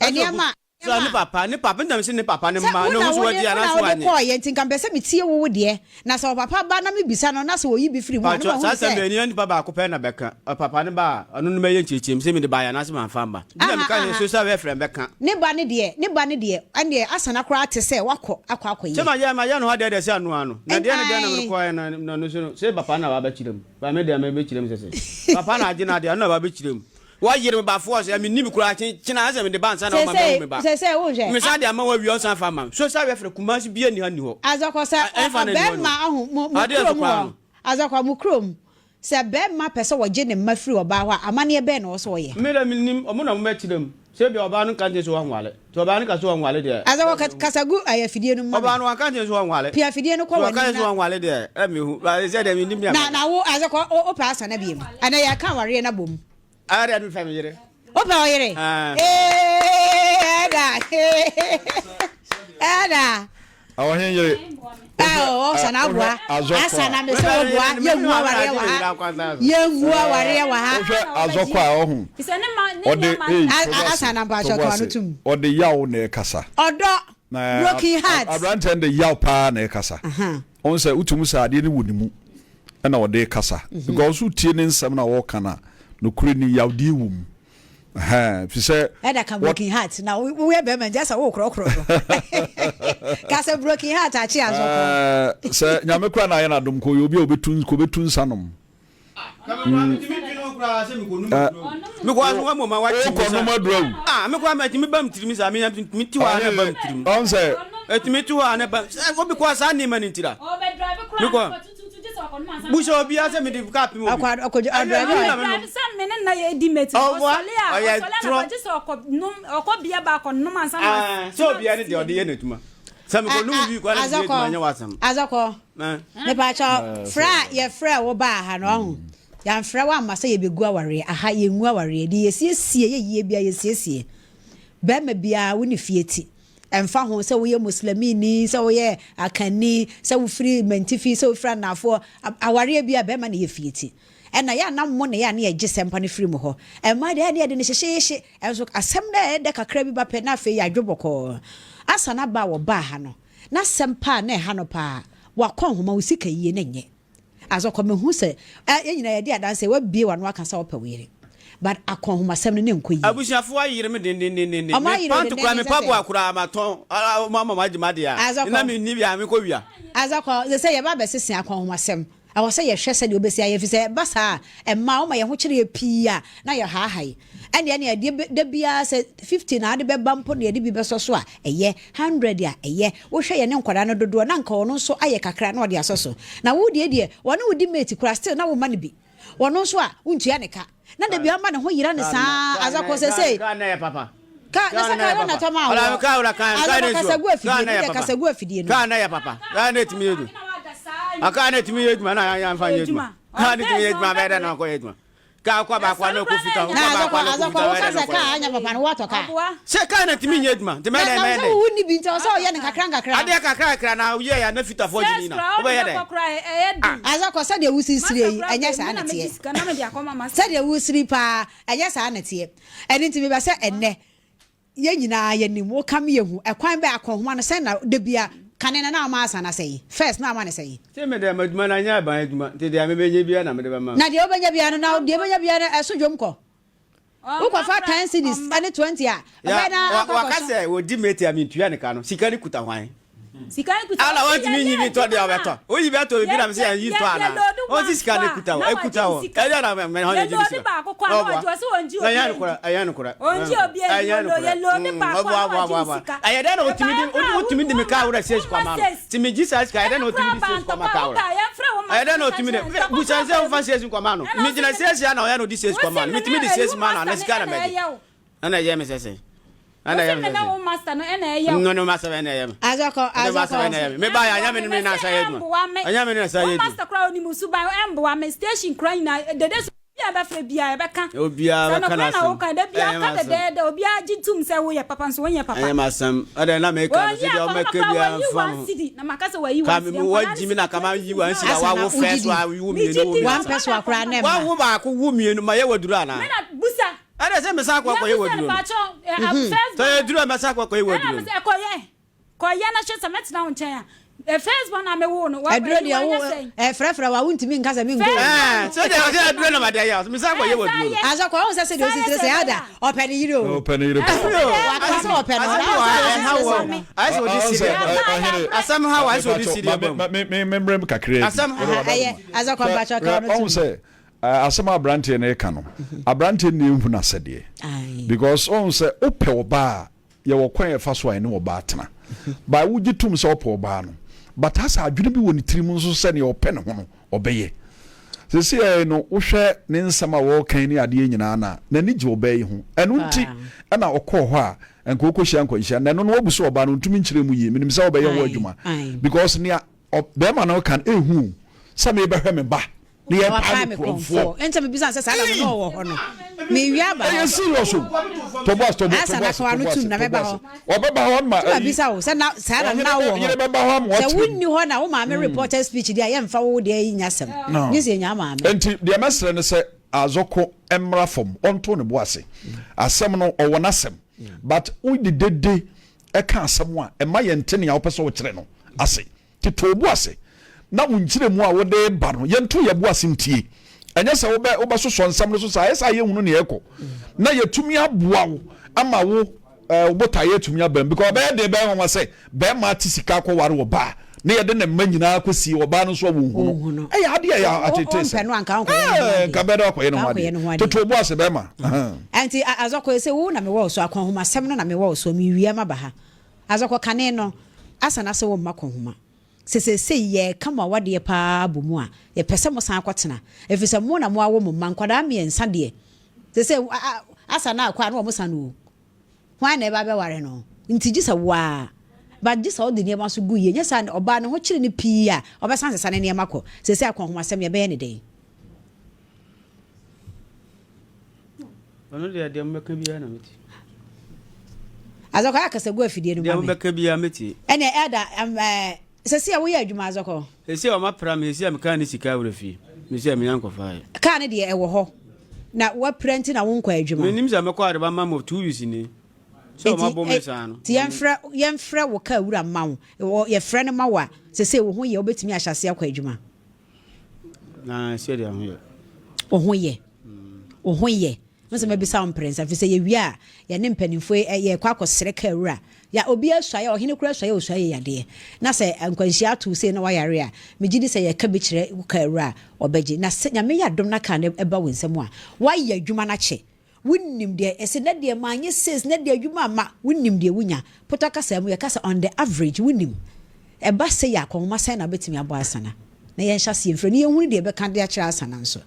Nneɛma. Sɛ ne papa, ne papa, nti na mese ne papa ne Sɛ mma, wo na na ɔhu sɛ wode wadi wo na anaasɛ wode wanyɛ. kɔeɛ nti nka mepɛ sɛ metie wo wo deɛ. Na sɛ ɔpapa ba na mebisa no na sɛ ɔyi bi firi mu a, na Pakyɛ, mahunu saa asɛm sɛ. deɛ ɛnyɛ nipa baako pɛ na bɛka. Ɔpapa no ba a, ɔno no mɛyɛ nkyerɛkyerɛmu sɛ mede baeɛ anaasɛ mamfa amma. Nti na Aha, meka sɛ aha. social welfare bɛka. Ne ba no deɛ, ne ba no deɛ, ɛndeɛ Asana koraa te sɛ wakɔ akɔ akɔyɛ. Sɛ mayɛ, mayɛ no hɔ adeɛ deɛ sɛ ano ano. Na Ɛn, deɛ ne deɛ na mede ae. kɔeɛ no, na ɔno nso no, sɛ papa no na wabɛkyerɛ mu. Ba me deɛ mebɛkyerɛ mu sɛ sɛ. Papa na agye no adeɛ, ɔno na wabɛkyerɛ mu. Wɔyere me ba force a mennim koraa kye kyena asɛ mede ba ansa na wɔma mahu me ba. Seesei wonhwɛ. Mesan de ama wo awie ɔnsan fa ma me. Social welfare Kumasi bia nni ha nni hɔ. Azɔkɔ sɛ Ɛmfa na nni hɔ no. ɔbɛrima ahu mo mo Adeɛ nso kurom koraa hɔ no. Azɔkɔ mo kurom sɛ bɛrima pɛ sɛ ɔgye ne mma firi ɔbaa hɔ a amaneɛ bɛn na ɔwɔ sɛ ɔyɛ? Me deɛ mennim, ɔmo na ɔmo bɛkyerɛ mu. Sɛ ebia ɔbaa no nka nkyerɛ sɛ ɔnwale. Nti ɔbaa no ka sɛ ɔnwale deɛ. Azɔkɔ ka kasa gu ɛyɛ afidie no mu ma me. Ɔbaa no wanka nkyerɛ sɛ ɔnwale. Pia afidie no kɔ Sɛ w'anim ɔka kyerɛ sɛ na. ɔnwale deɛ ɛmmehu. But sɛ deɛ mennim deɛ Na mɛka. na wo Azɔkɔ wo wopɛ asana biom? Ɛnɛ yɛka awareɛ no abom. Ɛyɛ dɛ mepɛ me yere. Wopɛ wo yere? Ee, ɛda. Ɛda. Ɔhen yere. Ɔsa na aboa. Asa na mese wo boa. Yɛngu awareɛ wɔ ha. Yɛngu awareɛ wɔ ha. Wohwɛ azɔkɔ a ɔho. Ɔde ee Asa na mpakyɛ ɔka no tum. Ɔde yaw na ɛkasa. Ɔdɔ. Broken heart. Aberanteɛ no de yaw paa na ɛkasa. Ɔn sɛ wotumi sɛ adeɛ no wɔ ne mu. ɛna ɔde rekasa because wotie ne nsɛm na ɔreka no a nokorɛ ni yawdeɛ wɔ mu ɛhɛn fi sɛ ɛda ka broken heart na woyɛ bɛrima nti asɛ wokorɔkorɔ no ka sɛ broken heart akye azɔkɔ sɛ nyame kora na ayɛ no adom kɔ yɛ obi a ɔbɛtu kɔbɛtu nsa nom wokɔnom aduru awu ɔn sɛ Busa obiara sɛ mede kaa pem obi. Ɔkɔ ɔkɔ ɔdrive Ɛnyɛ na menom. Sɛ me ne na yɛ di mate. Ɔboa Ɔsɔle a ɔyɛ ɔsɔle a torɔ. na gye sɛ ɔkɔ nom ɔkɔ bia ba akɔ nom ansa na. Ah, sɛ obiara ne deɛ ɔde yɛ n'adwuma. Sɛ mekɔ nom bi kɔ na mede yɛ adwuma nyɛ w'asɛm. Azɔkɔ. Mepaakyɛ frɛ a yɛfrɛ wo baa ha no ɔho. Yɛamfrɛ wo amma sɛ yɛbɛgu awareɛ. Aha yɛngu awareɛ. Deɛ yɛsiesie yɛ yie bia yɛsiesie. Bɛrima biara wo ne fie ti. Ɛmfa ho sɛ woyɛ Muslimini, sɛ woyɛ Akanni, sɛ wofiri Mantifi, sɛ wofiri Anaafoɔ, awareɛ biara bɛrima na ɛyɛ fie ti. Ɛna yɛ a na mo na yɛ a na yɛgye sɛmpa no firi mo hɔ. Mmaa deɛ yɛ a na yɛde no hyehyeehye. Ɛnso asɛm no a ɛyɛ dɛ kakra bi ba pɛ na afei yɛadwo bɔkɔɔ. Asa no aba a wɔbaa ha no, n'asɛm pa a na ɛha no paa, wakɔ nhoma, wo sika yie na ɛnyɛ. Azɔkɔ mehu sɛ eh yɛn nyinaa yɛdi adanseɛ wabue w'ano aka sɛ wopɛ wo yere but akɔnhomasɛm no ne nkɔ yie. Abusuafoɔ ayere me dendendenden Ɔmo me ayere wo pant koraa me dendenden sɛ mpaboa sɛn? koraa matɔn ɔmo ama magye m'adeɛ a Azɔkɔ na menni bi a mekɔ wia. Azɔkɔ sɛ sɛ yɛba abɛsese akɔnhomasɛm ɛwɔ sɛ yɛhwɛ sɛdeɛ wobɛsi ayɛ efisɛ ɛba saa a mmaa woma yɛn ho kyere yɛ pii a na yɛhaahae Ɛnneɛ nea ɛdeɛ bɛ, da biara sɛ 50 na ade bɛba mpo na yɛde bi bɛsɔ so a, ɛyɛ. 100 a, ɛyɛ. Wohwɛ yɛne nkwadaa no dodoɔ, na anka ɔno nso ayɛ kakra na ɔde asɔ so. Na wo deɛ deɛ, ɔne wo di mate koraa, still na womma no bi. Ɔno nso a, wontua ne ka. Na da biara woma ne ho yera no saa ara. Azako sesei. Kaa na ɛyɛ papa. Kaa, na sɛ kaa no na ɛtɔ maa woɔ. Azako kasa gu afidie no, wodeɛ kasa gu afidie no. Kaa na ɛyɛ papa. Kaa na ɛtumi yɛ adwuma. Kaa na ɛtumi yɛ adwuma na yɛamfa nyɛ adwuma. Kaa na ɛtumi yɛ adwuma bɛyɛ dɛ na wakɔyɛ adwuma. Kaa kɔ baako ano kɔ fita Na azɔkɔ azɔkɔ wo ka sɛ kaa anya papa no woatɔ kaa. Sɛ kaa na ntumi nyɛ adwuma nti mɛyɛ dɛ mɛyɛ dɛ. Na sɛ wo ni bi nti ɔsɛ ɔyɛ no nkakra nkakra. Adeɛ kakra kakra na woyɛ ya na fitafoɔ gye ni na wobɛyɛ dɛ. Azɔkɔ sɛdeɛ wosisire yi ɛnyɛ saa na teɛ. Sɛdeɛ wosiri paa ɛnyɛ saa na teɛ. Ɛno nti mebɛ sɛ ɛnnɛ Yɛn nyinaa yɛnim, wo ka me yɛhu, ɛkwan bɛn, akɔnhoma no sɛn na da bia, kane no na woma asa no asɛe, first na wama no sɛn? Sɛ me deɛ m'adwuma no anyɛ aban adwuma nti deɛ mebɛnya biara na mede bɛma wo. Na deɛ wobɛnya biara no, na deɛ wobɛnya biara no ɛso dwom kɔ. Wokɔfa ten cedis ne 20 a, ɛbɛyɛ na akɔ akɔso. Waka sɛ wɔdi mate a mentua ne ka no, sika no kuta hwan? Sika no kuta Ala wɔntumi nyi bi ntɔ deɛ ɔbɛtɔ. Woyi bi atɔ bibi na mesɛ yɛn yi ntɔ ana? Wɔn sika no kuta hɔ, ekuta hɔ. Ɛyɛ na mɛ mɛ hɔn yɛ gye sika. Ɔboa. Na ɛyɛ nokorɛ, ɛyɛ nokorɛ. Ɛyɛ nokorɛ. Ɔboa boa boa boa. Ɛyɛ dɛ na otumi di otumi di mi kaa wura six kɔma no. Ti mi gyi saa sika ɛyɛ dɛ na otumi di six kɔma kaa wura. Ɛyɛ dɛ na otumi di busa nsɛ nfa six kɔma no. Mi gyina six ya na ɔyɛ na odi six kɔma no. Mi tumi di six ma no ana sika na mɛ gye. Ɛna ɛyɛ me sɛ sɛn. Ɛna ɛyɛ me sɛ sɛn. Wo master no ɛna ɛyɛ wo. No no master ɛna ɛyɛ me. Azɔkɔ azɔkɔ. Master ɛna ɛyɛ me. Me ba yɛ anya me ne na asa yɛ adwuma. Anya me ne na asa yɛ adwuma. Wo master kura onim suban ɛmboa me station kura nyina dede so obi a bɛfrɛ bia ɛbɛka. Obiara bɛka na asɛm. Sɛ da bia ka dɛdɛɛdɛ obiara gye tum sɛ woyɛ papa nso wonyɛ papa. Ɛnyɛ m'asɛm. Ɛdɛ na meka no sɛ deɛ ɔmɛka biara mfa ho. Na maka sɛ wayi Ka me mu wagyi me na kama yi one cedi a wawo fɛ so a wo mmienu wo mmiɛnsa. Wampɛ so akora na ɛma. Wawo baako wo mmienu ma yɛ waduru anaa. Mena busa. Ɛna sɛ mesan akɔ akɔyɛ wɔ aduro no. Sɛ yɛ duro a mɛsan akɔ akɔyɛ wɔ aduro no. Kɔyɛ na hwɛ sɛ mɛtena wo nkyɛn a. First born a mewoo no. Aduro deɛ wo ɛfrɛfrɛ wa wontumi nka sɛ menkɔ. Sɛ deɛ ɔsɛ aduro na made ayɛ mesan akɔyɛ wɔ aduro no. Asɛ kɔ ɔhu sɛ sɛdeɛ ɔsi tiri sɛ ada ɔpɛ ne yere o. Ɔpɛ ne yere paa. Waka sɛ ɔpɛ no. Ɛha wɔ ayɛ sɛ ɔde siri asɛm ha wɔ ayɛ sɛ ɔde siri ɛbɔ mu. Memmerɛ mu kakra bi. Asɛm ha ɛyɛ asɛ kɔ mpakyɛ ka ɔno ɔhu sɛ asɛm a aberanteɛ no reka no aberanteɛ no na ɛhu n'asɛdeɛ because ɔhu sɛ wopɛ ɔbaa a yɛwɔ kwan a yɛfa so a yɛne ɔbaa tena but wogye tom sɛ ɔpɛ ɔbaa no but asɛ adwene bi wɔ ne tirim nso sɛ nea ɔpɛ ne ho no ɔbɛyɛ sɛsi ɛɛ no wohwɛ ne nsɛm a wɔrekan ne adeɛ nyinaa na n'ani gye ɔbaa yi ho ɛno nti ɛna ɔkɔɔ hɔ a nka ɔkɔhyia nkwanhyia na ɛno no wabu sɛ ɔbaa no ntumi nkyerɛ mu yie menim sɛ wobɛyɛ ho adwuma because nea bɛrima no ka no ɛhu sɛ mebɛhwɛ me ba ne yɛ paa me kurɔmfoɔ. Ɛnti mebisa sɛ saa da no na ɔwɔ hɔ no mewia aba hɔ. Ɛyɛ serious o. Tɔbɔ ase tɔbɔ tɔbɔ ase tɔbɔ ase tɔbɔ ase. Ɔbɛba hɔ ma ɛyi. Bisa wo sɛ na saa da no na wɔ hɔ. Yere bɛba hɔ ama ɔkyerɛ. Sɛ wonni hɔ na wo maame reported speech deɛ a yɛmfa wo deɛ yi nya asɛm. Gye sɛ yɛnya maame. Ɛnti deɛ mɛsrɛ ne sɛ Azɔko mmra fam ɔnto ne bo ase. Asɛm no ɔwɔ n'asɛm but wode dede ɛka asɛm a ɛma yɛnte nea wopɛ sɛ wokyerɛ no ase. Nti to wo bo ase na wo nkyerɛmu a wode reba no, yɛnto yɛn bo ase ntie. Ɛnyɛ sɛ wobɛ wobɛsosɔ nsɛm no so saa, ɛyɛ sɛ yɛhunu nea ɛrekɔ na yɛtumi aboa wo ama wo eh, wo botaeɛ atumi aba mu. Because ɔbɛyɛ den bɛyɛ nwanwa sɛ bɛrima ate sika akɔware ɔbaa na yɛde ne mma nyinaa akɔsie ɔbaa no nso a wɔnhu no. Ɛyɛ adeɛ a ɛyɛ atetee sɛ. Wompɛ no anka wonkɔyɛ ne ho adeɛ. Nka bɛyɛ dɛ wakɔyɛ ne ho adeɛ. Toto wo bo ase bɛrima. Ɛnti Azɔkɔ, ɛsɛ wo na mewɔ wo so, akɔnhomasɛm no na mewɔ wo so, mewie maba ha. Azɔkɔ kane no, asa na sɛ wo mma kɔnhoma. Sɛ seesei yɛreka mo awadeɛ pa ara abɔ mu a, yɛpɛ sɛ mosan kɔtena, ɛfiri sɛ mo na moawo mo mma, nkwadaa mmiɛnsa deɛ, seesei asa no akɔ a na wɔsan o, hwan na ɛba abɛware no? Nti gye sɛ wo ara, but gye sɛ wode nneɛma nso gu yie, nyɛ saa a ɔbaa ne ho kyere no pii a, ɔbɛsan asesa ne nneɛma kɔ. Seesei akɔnhomasɛm yɛbɛyɛ no dɛn? Ɔno deɛ deɛ mobɛka biara na mɛtie. Azɔkɔ ayɛ akasa gu afidie no ma me. Deɛ mobɛka biara mɛtie. Ɛnna ɛda ɛɛ sɛsi a woyɛ adwuma Azɔkɔ. Sɛsi a wɔapra me sɛsi a me kaa ne sika awura fie. Mesi a menya nkɔfa yɛ. Kaa ne deɛ ɛwɔ hɔ na wapira nti na wonkɔ adwuma. Menim sɛ mɛkɔ adeba ma mo 2 weeks ni. Sɛ wɔn abɔ me saa no. Nti yɛmfrɛ yɛmfrɛ wo kaa wura mma wo yɛfrɛ no ma wo a sɛsɛ wo ho yɛ wobɛtumi ahyɛ aseɛ akɔ adwuma. Na sɛ deɛ ho yɛ. Wo ho yɛ. Wo ho yɛ. Wo sɛ mabisa wo mprɛnsa firi sɛ yɛwie a yɛne mpanimfoɔ yi yɛkɔ akɔsrɛ kaa wura. Ya obi asua yɛ ɔhene koraa asua yɛ osua yɛ yadeɛ. Na sɛ nkwanhyia ato wo sei na wayare a megye di sɛ yɛka bi kyerɛ wo kaa wura a ɔbɛgye. Na sɛ Nyame yɛ adom na kaa no ba wo nsam a woayɛ adwuma no akyɛ. Wonim deɛ ɛsɛ nɛ deɛ manyɛ sales nɛ deɛ adwuma amma wonim deɛ wonya potɔ kasa mu yɛka sɛ on the average wonim ɛba sei a akɔnhoma sɛn na wobɛtumi abɔ asana na yɛnhyɛ aseɛ mfiri na yɛnhunu deɛ yɛbɛka de akyerɛ asana nso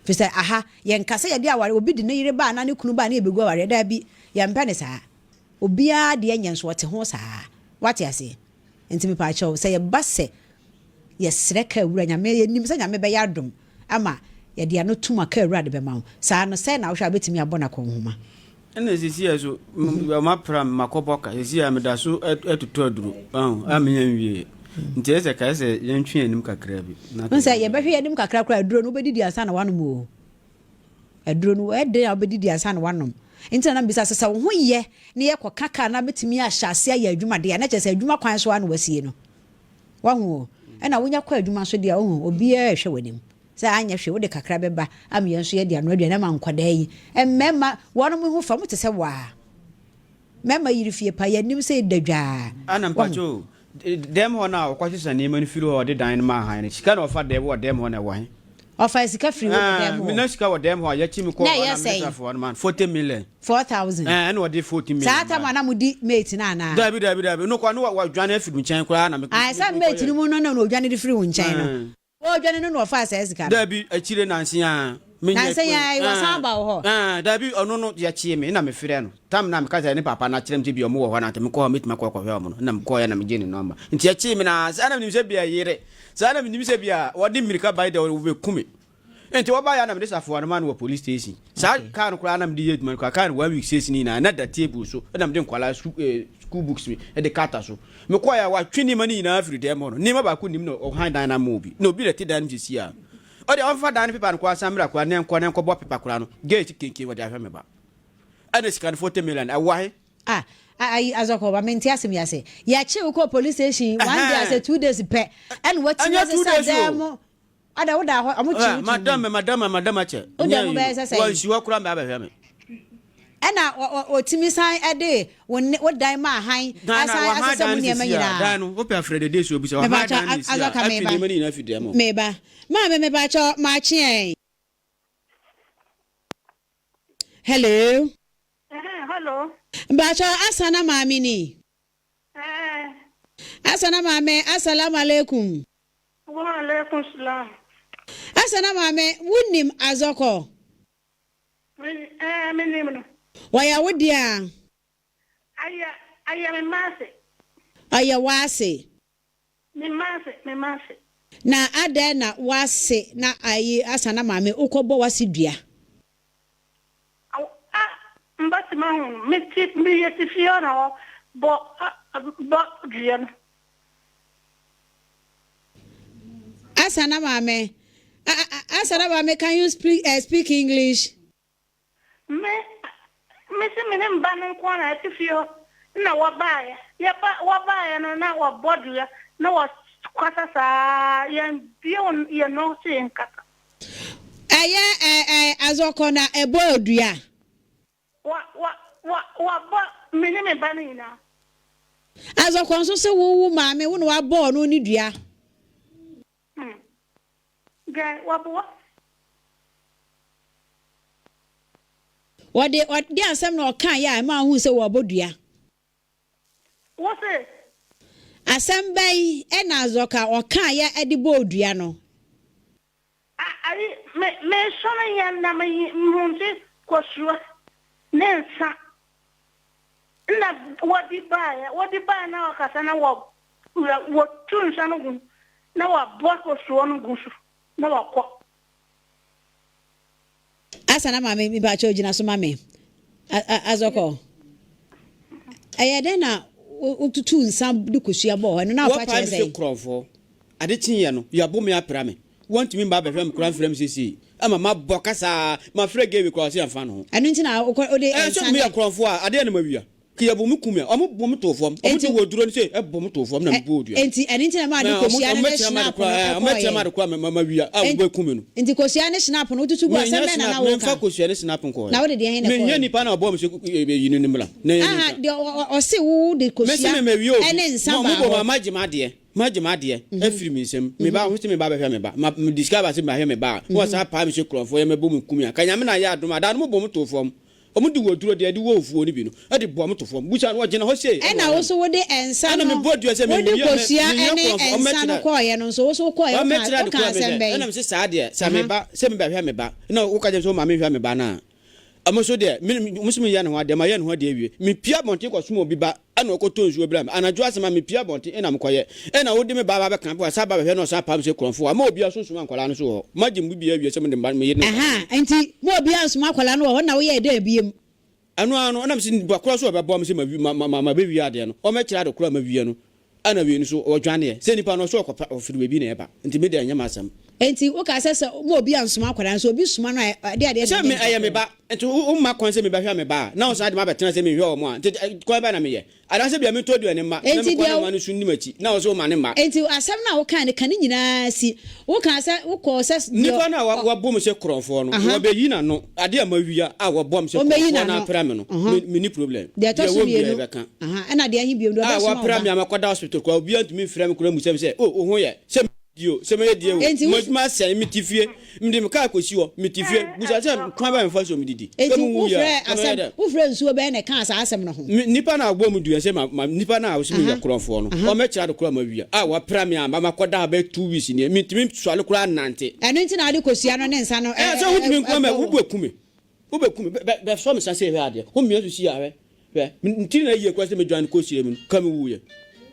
firi sɛ aha yɛnka sɛ yɛde aware obi de ne yere ba anaa ne kunu ba a ne yɛbɛgu awareɛ daabi yɛmpɛ ne saa obiara deɛ nyɛ nso ɔte ho saa wate aseɛ Nti mepaakyɛw sɛ yɛba sɛ yɛsrɛ kaa wura Nyame yɛnim sɛ Nyame bɛyɛ adom ama yɛde ano tum a kaa wura de bɛma wo saa no sɛn na wohwɛ a wobɛtumi abɔ no akɔnhoma. Ɛna sisi a so mapra makɔbɔ ka sisi a meda so ɛtotɔ aduro ɔn a menya nwie nti ɛsɛ ka ɛsɛ yɛntwe anim kakra bi. N sɛ yɛbɛhwɛ yɛn anim kakra koraa aduro no wobɛdidi ansa na wanom o. Aduro no ɛyɛ den a wobɛdidi ansa na woanom. Nti na na mebisa sɛ, sɛ wo ho yɛ na yɛkɔka kaa na bɛtumi ahyɛ aseɛ ayɛ adwuma deɛ a, na kyerɛ sɛ adwuma kwan so ara na wasie no. Wahu o. Ɛna wonya kɔ adwuma nso deɛ a, wohu, obiara rehwɛ w'anim. Sɛ anyɛ hwee, wode kakra bɛba ama yɛn nso yɛde anoa aduane ama nkwadaa yi. Mmarima, wɔnom ho fa, wɔte sɛ waa. Mɛma yere fie pa, yɛnnim sɛ eda dwaa. Ana mpakyɛ o, dɛm hɔ no a ɔkɔ sesa nneɛma no firi hɔ a ɔde dan no maa han no, sika na ɔfa dɛm wɔ dɛm hɔ no ɛwɔ he? Ɔfaa sika firi hɔ wɔ dɛm hɔ. Na sika wɔ dɛm hɔ a yɛkyi me kɔɔ Na hɔ ɛyɛ na mede sɛn? safoa no maa no, 40 million. 4,000. Ɛɛ, ɛna ɔde 40 million Saa tam maa a na modi mate no anaa? Daabi, daabi, daabi, no koraa na wadwane afiri me nkyɛn koraa na me Ae, sɛ mate no mu no na ɔdwane de firi wo nkyɛn no. Ɛɛ. Ɔredwane no na ɔfaa saa sika no. Dabi, akyire nansa yi ara. Menyɛ Nansa yi ara yi, wasan aba wo hɔ? Ɛɛ, dabi, ɔno no, yɛkyee me, ɛna mefrɛɛ no. Tam no a meka sɛ ne papa no akyerɛ me sɛ bi a wɔwɔ hɔ no, anka mekɔ hɔ a mɛtumi akɔ akɔhwɛ wɔn no, ɛna mekɔeɛ na megyee ne nɔmba. Nti yɛkyee me no ara, saa na menim sɛ bi a yere, saa na menim sɛ bi a wɔde mmirika bae deɛ wɔbɛku me. Nti wɔbaeɛ a na mede safoa no maa no wɔ police station. Saa kaa no koraa na mede yɛ adwuma no koraa, kaa no one week six no nyinaa na da table so, ɛna mede nkwadaa school, eh, school books mi de kata so. Mekɔɛ a watwe nneɛma no nyinaa firi dɛm hɔ no, nneɛma baako nnim na ɔhan dan no ama obi, na obi na ɛte dan no mu sisi a. Ɔde ɔmfa dan no pepa no koraa san mmra koraa na ɛnkɔ na ɛnkɔbɔ pepa koraa no, gate kenken wɔde ahwɛ me ba. Ɛna sika no 40 million ɛwɔ he? Ah ayi Azɔkɔ ma mente asɛm yi ase. Yɛkye wo kɔɔ police station one day asɛ 2 days pɛ ɛna watumi asesa dan mu. Ada woda hɔ ɔmo kye wo tum. Madam madam madam akyɛ. Woda mu bɛyɛ sɛ sɛn? Wɔnsi hɔ koraa mɛ abɛhwɛ me. Ɛna ɔtumi san ɛde wo ne wo dan maa han asan asesa mu nneɛma nyinaa. Dan no wopɛ afrɛ dede so obi sɛ ɔhan dan no si a afi nneɛma no nyinaa fi dan mu. Meba. Maame mepakyɛ makye ɛn. Hello. Hello. Mpakyɛ Asana maame ni. Ɛɛ. Asana maame asalamu alaikum. Wa alaikum salam. Asana maame wunim Azɔkɔ? Me ɛɛ me nim no. Wɔyɛ wo dea? Ayɛ ayɛ me maase. Ɔyɛ w'ase. Me maase me maase. Na adɛn na w'ase na ayi Asana maame wokɔbɔ w'ase dua? Aw a mba te ma ho no me te me yɛ te fie hɔ na hɔ bɔ bɔ dua no. Asana maame Asana maame can you speak uh, speak English? Me me se me ne mba no nko na ɛte fie hɔ na wɔbaeɛ yɛba wɔbaeɛ no na wɔbɔ dua na wɔkasa saa yɛn bie yɛn no se yɛn kasa. Ɛyɛ ɛ ɛ Azɔkɔ na ɛbɔ dua. Wa wa wa wabɔ me ne me ba no nyinaa. Azɔkɔ nso sɛ wo wo maame wo na wabɔ ɔno ne dua. Hmm. Gɛ waboa. Wɔde ɔde asɛm na ɔka yɛ a ɛma ahu sɛ wɔbɔ dua. Wo se. Asɛm bɛn ɛna Azɔka ɔka yɛ ɛde bɔ dua no? Ayi me me sɔre yɛn na me nhunti kosua ne nsa na wɔde baeɛ wɔde baeɛ na ɔkasa na wɔ wɔtu nsa no gu na wɔabɔ kosuo no gu so na wɔkɔ. Asa na maame mipakyɛ ogyina so ma me Azɔkɔ ɛyɛ dɛn na wotutu nsa de kosua bɔɔ hɔ ɛno na wopa kyerɛ sɛ korɔmfoɔ ade kyeeɛ no yɛabo me apra me wɔntumi mba abɛhwɛ me koraa mfrɛ me seesei ama mabɔ kasaa mafrɛ Gaby koraa ɔse ɛmfa ne ho. Ɛno nti na wokɔ wode nsa ne. Ɛɛ sɛ meyɛ korɔmfoɔ a adeɛ na mawia Ke yɛbo me kum a ɔmo bo me too fam ɔmo de wɔ duro no se ɛbo me too fam na me bɔɔ dua. Enti ɛno nti na ɛma ade kosua no ne schnapp no ɛkɔɔeɛ. Ɔmo bɛkyerɛ me ade koraa ma mawia a ɔmo bɛku me no. Nti kosua ne schnapp no wotutu gu asɛm bɛn na na woka? Memfa kosua ne schnapp nkɔɔeɛ. Na wode deɛ he na ɛkɔɔeɛ? Menhia nipa na ɔbɔɔ me sɛ yi no no mmra na yɛnni nsa. Aha deɛ ɔse wo de kosua ne nsa baa hɔ. Mo bɔ ma magye m'adeɛ. Magye m'adeɛ afiri me nsam. Me ba, wo se me ba bɛhwɛ me ba. Ma, mede sika ba se mahwɛ me ba a, na wɔsan paa me se korɔmfoɔ, yɛ mɛbɔ mu kum me a. Ka Nyame na ayɛ adom a, da no mobɔ mo too fam. Wɔn de wɔ duro deɛ yɛde wɔ ofuo no bi no, de bɔ mo to fam. Busa no, ɔgyina hɔ sei ɛna Ɛna ɔhwɛ wo me. nso wode nsa Ɛna no, mebɔ dua sɛ me, wode meyɛ, me, kosua meyɛ ne korɔmfoɔ. nsa no Ɔmmɛkyerɛ, kɔeɛ no nso, wo nso wokɔeɛ, wokaa, ɔmmɛkyerɛ ade wokaa korɔ a asɛm mehwɛ. bɛn? Ɛna mese saa deɛ, sɛ me Aha. ba, sɛ mebɛhwɛ me ba, na woka kyerɛ me sɛ woma menhwɛ me ba no a, Ɔmo nso deɛ, me, ɔmo se meyɛ ne ho adeɛ, mayɛ ne ho adeɛ awie. Mepue abɔnten kɔsom obi ba, ɛna ɔkɔtɔ nsuo brɛ me. Anadwo asɛm a, mepue abɔnten ɛna mekɔyɛ. Ɛna wode me ba aba abɛka, wasan aba abɛhwɛ na ɔsan apam sɛ korɔmfoɔ. Ama obiara nso nsoma nkwadaa no so wɔ hɔ. Moagye mo biribiara awie sɛ mode me ba, me yere ne nkwadaa Aha, no. nti mo obiara nsoma akwadaa no wɔ hɔ na woyɛɛ dɛn biom? Ɛno ara no, ɛna mese nipa korɔ nso ɔbɛboa me sɛ mawi, ma, ma, ma, mabɛwie adeɛ no. Ɔmmɛkyerɛ ade korɔ a mawie no. Ɛna wei no nso, ɔdwaneɛ. Sɛ nipa no, ɔse ɔkɔpɛ, ɔfiri baabi na ɛba. Nti me deɛ ɛnyɛ m'asɛm. Enti wokaa sɛ sɛ mo obi ansoma akwadaa no, sɛ obi soma no a, ɛde adeɛ na Sɛ ɛde me, nipa ɛyɛ me korɔ. ba. Nti wo, womma kwan sɛ mebɛhwɛ me ba a, na wosan de me abɛtena sɛ menhwɛ wɔn a, nti kwan bɛn na meyɛ? Anaasɛ bia mentɔ aduane mma, na Enti mekɔ deɛ na mma no nso nni m'akyi, na wo nso woma no mma. Enti asɛm no a wokae no, ka ne nyinaa si. Wokaa sɛ wokɔɔ sɛ deɛ Nipa no a ɔ. wabɔ me sɛ korɔmfoɔ no, Aha. wɔbɛyi n'ano. Adeɛ a mawia a wɔbɔ me sɛ Wɔbɛyi korɔmfoɔ na n'ano. apra me no, Aha. me, menni problem. Deɛ ɛtɔ Deɛ so ɛwɔ mu biara mmienu. yɛbɛka. Aha, ɛna deɛ ɛhe bio? Deɛ A ɔbɛsoma wo wɔapra ba. me a makɔda hospital koraa, obiara ntumi mfrɛ me koraa mmisa me sɛ, Oh, wo ho yɛ? Sɛ medi o, sɛ mɛyɛ deɛ o, Enti wo. m'adwuma asɛe, mete fie, mede me kaa kɔsi hɔ, mete fie. Busa sɛ, kwan bɛn na mefa so medidi? Sɛ Enti menwui a, wofrɛɛ ka mɛyɛ asɛm, dɛn? wofrɛɛ nsuo bɛn na ɛkaa saa asɛm no ho? Me, nipa no a wɔbɔɔ me dua sɛ ma, ma, nipa no a ɔse meyɛ Aha, korɔmfoɔ no, aha. ɔmmɛkyerɛ ade korɔ a mawia, a wɔapra me a ma makɔda hɔ bɛyɛ 2 weeks nie, mentumi nsɔre koraa nnante. Ɛno nti na wode kosua no ne nsa no ɛ, Ɛɛ, sɛ ɛ, wontumi ɛ, nko ama, ɛbɔ wo. wobɛku me. Wobɛku me. Bɛ, bɛ, bɛsɔ me nsa sei hwɛ adeɛ. Womia so sie a, hwɛ. Hwɛ, me tiri na ayie koraa sɛ medwane kɔ sire mu no, ka mewuiɛ.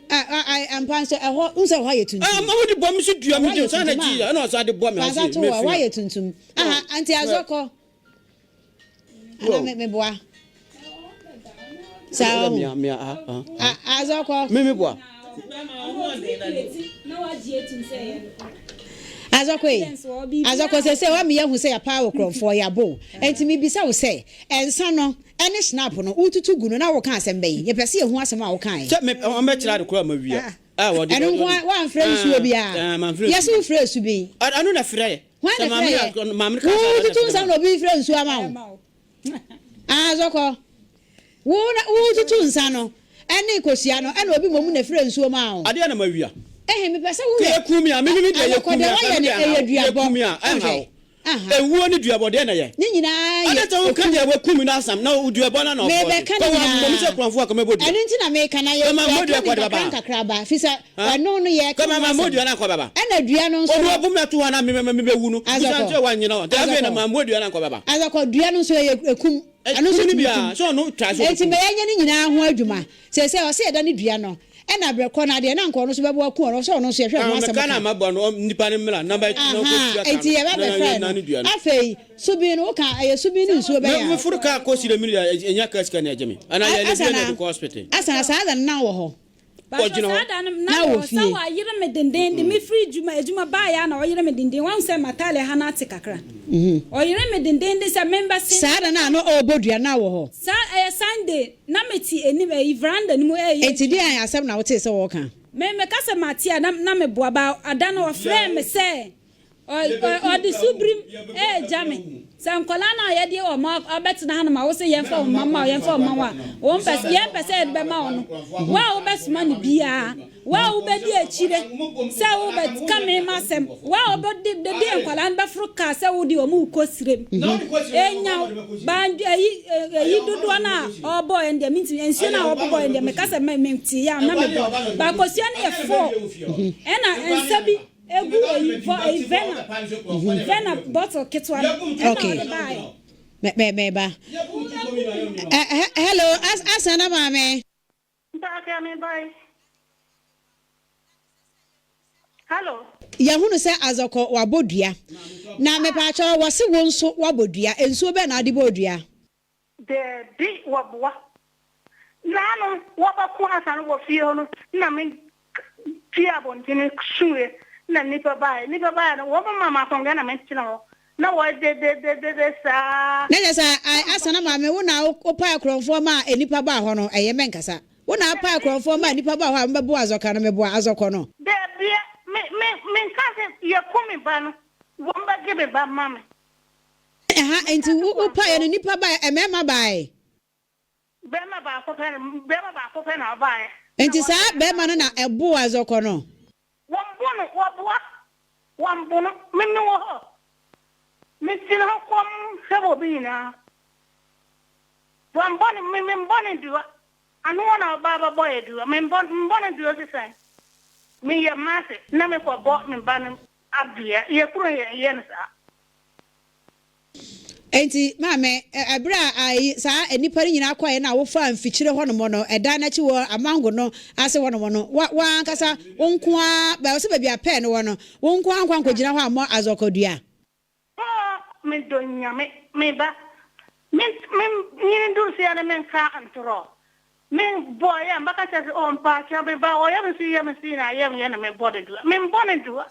Ɛ, ɛ, ɛ, ampa nso, ɛhɔ, wohu sɛ ɛhɔ ayɛ Ɛ, tuntum. ama wode bɔ me so dua, Ɛhɔ mede ayɛ nsa na tuntum gyeeɛ, a. ɛna ɔsan de bɔ me Fa ha nsa sei, to hɔ, ɛhɔ mefea. ayɛ tuntum. Aha, nti Hwɛ. azɔkɔ. Ana Wow. me, meboa. Saa ɔho. Mea, mea, ah, ah, ah. A, azɔkɔ. Me, meboa. Azɔkɔ ei, Evidence wɔ hɔ, biribiara Azɔkɔ wɔ hɔ. sɛsɛ woama yɛahu sɛ yɛapaa wo korɔmfoɔ, yɛabo wo. Enti mebisa wo sɛ, nsa no ne Schnapp no, wotutu gu no na woreka asɛm bɛn? Yɛpɛ sɛ yɛhu asɛm a wokaeɛ. Sɛ me, wɔbɛkyerɛ ade korɔ a mawia a wɔde Ɛno nko ara, woamfrɛ nsuo biara? Yɛse wofrɛɛ subin. Ɛno na frɛeɛ. Hwan na frɛeɛ? Wotutu nsa na obi frɛ nsuo ama wo? Azɔkɔ, wo na wotutu nsa no ne kosua no ɛna obi mmom na frɛ nsuo maa wo. Adeɛ na mawia. Ehe, mepɛ sɛ wohwɛ. Kɛ yɛkum me a, me me deɛ Azɔkɔ, yɛkum me deɛ a, woayɛ me no deɛ ɛyɛ ɛnha wo. duabɔ. Yɛkum me a, ɛnha Wohwɛ. wo. Aha. Ewuo ne duabɔ deɛ na ɛyɛ. Ne nyinaa yɛ Adɛn sɛ woka okum. deɛ wakum me no asɛm na duabɔ no na ɔbɔɔ de. Merebɛka ne Kɔ wammɔ me sɛ nyinaa. korɔmfoɔ a kɔ mɛbɔ dua. Ɛno nti na meka na yɛ Kɔ mammɔ dua yɛka ne kɔ de nkakra bɛba. nkakra ba, firi sɛ Ha? ɛno no yɛreka Kɔ ho mammɔ asɛm. dua no ankɔ bɛba. Ɛna dua no nso Obi no. wabu me ato hɔ na me me mebɛwu no. Bisa Azɔkɔ. nkyerɛ wanyina hɔ. Nti afei na Azɔkɔ. mammɔ dua no ankɔ bɛba. Azɔkɔ, dua no nso ɛyɛ ekum. Ɛno nso Ekum no tumi biara kum. sɛ ɔno try sɛ Enti ɔbɛkum. ma yɛnyɛ ne nyinaa ho adwuma. Seesei ɔse yɛda ne dua no. Ɛna berɛ korɔ no adeɛ na anka ɔno nso bɛboa aku ɔno, sɛ ɔno nso yɛhwɛ ho asɛm Meka na ka. mabɔ no, nipa no mmra na bɛ na Ahaa, ɔnkɔtua ka enti no yɛba na bɛfrɛ yɛnna no. ne dua no. Afei, subin no, woka ɛyɛ subin ne nsuo bɛn a? Meforo kaa kɔ Sire mene deɛ ɛnya kaa sika na ɛgye me anaa yɛ Asa lebia na na, ɛde kɔ hospital. asa na saa da no na wɔ hɔ? Pastor Ɔgyina hɔ. saa da no na Na mewɔ wɔ sɛ fie. wayere me dendenden me firi adwuma adwuma baeɛ a na ɔyere me denden wahu sɛ m'atadeɛ ha no ate kakra ɔyere me dendenden sɛ membɛse Saa da no a na ɔrebɔ dua no na wɔ hɔ? saa ɛyɛ Sunday na mete anim ɛyi veranda no mu ɛyɛ Enti deɛn asɛm na wotee sɛ ɔreka? Me meka sɛ mate a na na meboa ba ada no ɔfrɛɛ me sɛ Ɔde subirim regya me. Sɛ nkwadaa no a yɛde wɔn abɛtena hanom a wose yɛmfa wɔn mma wo, yɛmfa wɔn mma wo a, wɔn pɛ sɛ yɛmpɛ sɛ yɛde bɛma wo no. Wo a wobɛsoma no biara, wo a wobɛdi akyire sɛ wobɛka me m'asɛm, wo a wobɛde de nkwadaa no bɛforo kaa sɛ wode wɔn rekɔ sirem. Enya wo ba ayi ayi dodoɔ no a ɔbɔɔ yɛn deɛ mentumi nsuo no a ɔbobɔɔ yɛn deɛ meka sɛ mente yɛ a na mebɔ. Baakosua no yɛ four ɛna nsa bi Egu eyi vɔ eyi vɛna vɛna bottle ketewa no ɛna Okay. ɔde baeɛ. Me me me ba. Eh, eh, hello, as asana maame. Mpakyɛ me ba yi. Hello. Yɛhunu sɛ Azɔkɔ wabɔ dua. Na mepaakyɛw wɔse wo nso wabɔ dua. Nsuo bɛn na wode bɔɔ dua? Dabi, wɔboa. Naano wɔbɔko asa no wɔ fie hɔ no na me pue abɔntene suiɛ na nnipa baeɛ. Nnipa baeɛ no wɔn maa me akonnwa na me tena hɔ na wɔdedededede saa. Na kyerɛ sɛ asa na maame wo na wo pae korɔmfoɔ maa nnipa baa hɔ no ɛyɛ mɛnkasa. Wo na apae korɔmfoɔ maa nnipa baa hɔ a mobɛboa azɔka no meboa azɔkɔ no. Dabi me me menka sɛ yɛku me ba no wɔn bɛgye me ba ma me. Ɛha, enti wo wo paeɛ no nnipa baeɛ, mmarima baeɛ? Barima baako pɛ, barima baako pɛ na ɔbaeɛ. Enti saa barima no na ɛboo Azɔkɔ no? Wɔmbo no, wɔboa, wɔmbo no, me mewɔ hɔ, megyina hɔ komm hwɛ wɔ bi nyinaa. Wɔmbɔ no, me membɔ no dua, ano hɔ na ɔbaa bɛbɔ yɛ dua, membɔ, membɔ no dua sesɛn. Meyɛ m'ase na mekɔbɔ me ba no Abia, yɛ koro yɛ yɛ no saa. Enti, maame, ɛberɛ a ayi, saa nnipa no nyinaa kɔeɛ no a wofaa mfikyire hɔnom no, ɛdan no akyi wɔ amango no ase hɔnom no, wa, wo ankasa, wo nko ara, bɛ, sɛ baabi a pɛɛ no wɔ no, wo nko ara nkɔ ankɔgyina hɔ ammɔ azɔkɔdua. Oh, me dɔ Nyame, me ba, me, me nyini duru seɛ no me nka ntorɔ. Me bɔ yɛ mbɛka kyerɛ sɛ, oh, mpaakyɛw, me ba, ɔyɛ me sei, yɛ me sei na ayɛ me yɛ na me bɔ no dua. Me mbɔ no dua.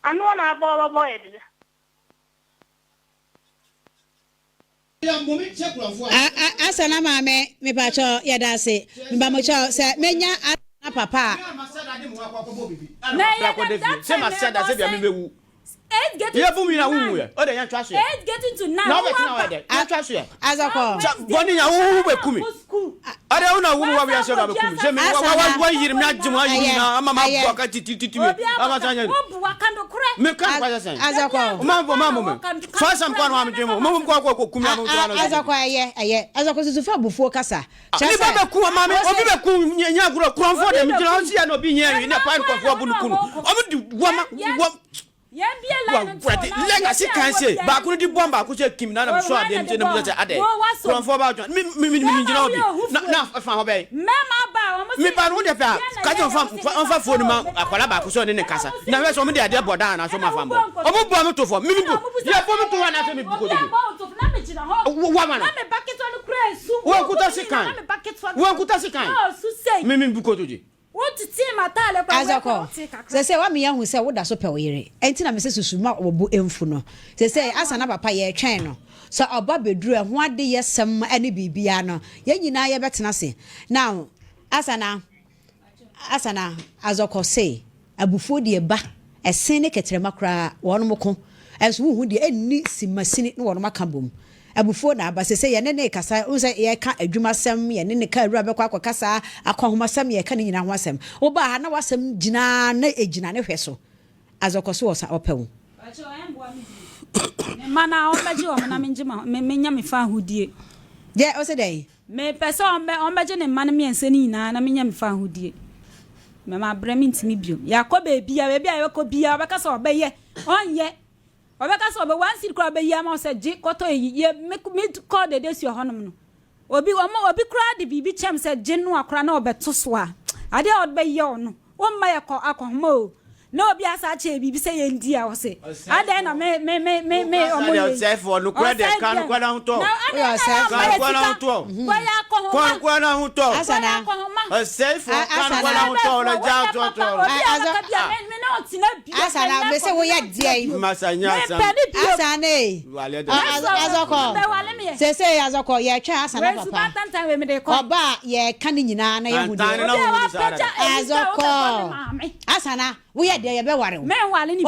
Ano na abɔ ɔbɛbɔ yɛ dua. Asa na maame mepakyɛw yɛda ase mepamokyɛw sɛ menya asa na papa a. Na ɛyɛ dɛm that time na ɛbɔ sɛ 8 getting to 9 wo aba. Azɔkɔ. Bɔne nya wo wo bɛ kumi. Ade wo na wo wa wiase ba bɛ kumi. Sɛ me wa wa wa yiri mi agye mo ayi nyina ama ma bɔ ka titi titi mi. Ama sa nya. Me ka kwa sɛ. Azɔkɔ. O ma bo ma mo me. Fa sam kwa no am dwe mo. Mo kwa kwa ko kumi am to ano. Azɔkɔ ɛyɛ ɛyɛ. Azɔkɔ susu fa bufuo kasa. Kyerɛ Nipa sɛ. bɛ ku maame obi bɛ ku nya agorɔ kurɔnfoɔ de mi gyina hɔ si ya na obi nyɛ wi na pa nkɔfoɔ bu no ku no. Ɔmo di wa ma wa Wurade lɛga si kan se baako no di bɔn baako sɛ kim na nam so adeɛ nti nam sɛ adɛ kurɔnfoɔ ba adwa mi mi mi mi gyina hɔ bi na na fa hɔ bɛyɛ mi ba no wo deɛ fɛ a kakyɛ ɔnfa ɔnfa fone ma akwadaa baako sɛ ɔne ne kasa na hwɛ sɛ ɔmo de adeɛ bɔ dan anaasɛ ɔmo afa mbɔ ɔmo bɔ ɔmo to fam mi mi bu yɛ bɔ mi to hɔ anaasɛ mi bu koto bi wa ma no wɔn kuta si kan wɔn kuta si kan mi mi bu koto bi. Wotetee me. m'ataale koraa wei Azɔkɔ, koraa wotee kakra. Sɛsɛɛ woama yɛahu sɛ woda so pɛ wo yere. Ɛnti na mese susu ma wo bo mfu no. Sɛsɛɛ asa na papa yɛretwɛn no. Sɛ ɔba bɛduru a, ɛho adeyɛsɛm ne biribiara no, yɛn nyinaa yɛbɛtena ase. Now, asa na, asa na Azɔkɔ se, abufuo deɛ ba, ɛsen ne kɛtrɛma koraa, wɔnom ko. Ɛnso wonhu deɛ, ɛnni simasini na wɔnom aka bom. Abufuo na aba. Seesei yɛne no rekasa, wohu sɛ yɛreka adwumasɛm, yɛne ne kaa wura bɛkɔ akɔkasa, akɔnhomasɛm, yɛreka ne nyinaa ho asɛm. Wobaa ha na w'asɛm gyina na ɛgyina ne hwɛ so. Adze ɔkɔ so ɔsa ɔpɛ wo. Pakyɛw ɛmboa me bio. Me mma no a ɔmbɛgye wɔn na mengye ma me menya me fahodie. Deɛ ose dɛn? Me pɛ sɛ ɔmbɛ ɔmbɛgye ne mma no miɛnsa no nyinaa na menya me fahodie. Mɛ mabrɛ mentumi bio. Yɛakɔ beebia beebi a yɛbɛkɔ biaa ɔbɛka sɛ ɔbɛyɛ ɔnyɛ. Ɔbɛka sɛ ɔbɛ one cedi koraa ɔbɛyi ama wo sɛ gye kɔtɔ eyi. Yɛ me me kɔɔ dede sua hɔnom no. Obi wɔn obi koraa de biribi kyɛm sɛ gye noa koraa na ɔbɛto so a, adeɛ a ɔde bɛyɛ wo no, womma yɛ kɔ akɔhoma o. Na obi asa akyɛ yɛ biribi sɛ yɛndi a, ɔse adɛn na me me me me me ɔmo yɛ yi. Ɔsɛefoɔ, nokorɛ deɛ, ka nokorɛ na ho tɔ. Na adɛn na yɛamma yɛ sika, wɔyɛ akɔhoma. Ka nokorɛ na ho tɔ. Wɔyɛ akɔhoma. Ɔsɛefoɔ, ka nokorɛ na ho tɔ, na gya atoatoa. Obi a ɔbɛka bi a, me me ne ɔtena bio. Asa na mese woyɛ deɛn? Masa nyɛ asɛm. Mempɛ ne bio. Asa ne Azɔkɔ seesei Azɔkɔ yɛtwɛn Asa na papa ɔba a yɛka ne nyinaa na yɛhu deɛ Azɔkɔ Asa na woyɛ deɛ yɛbɛware wo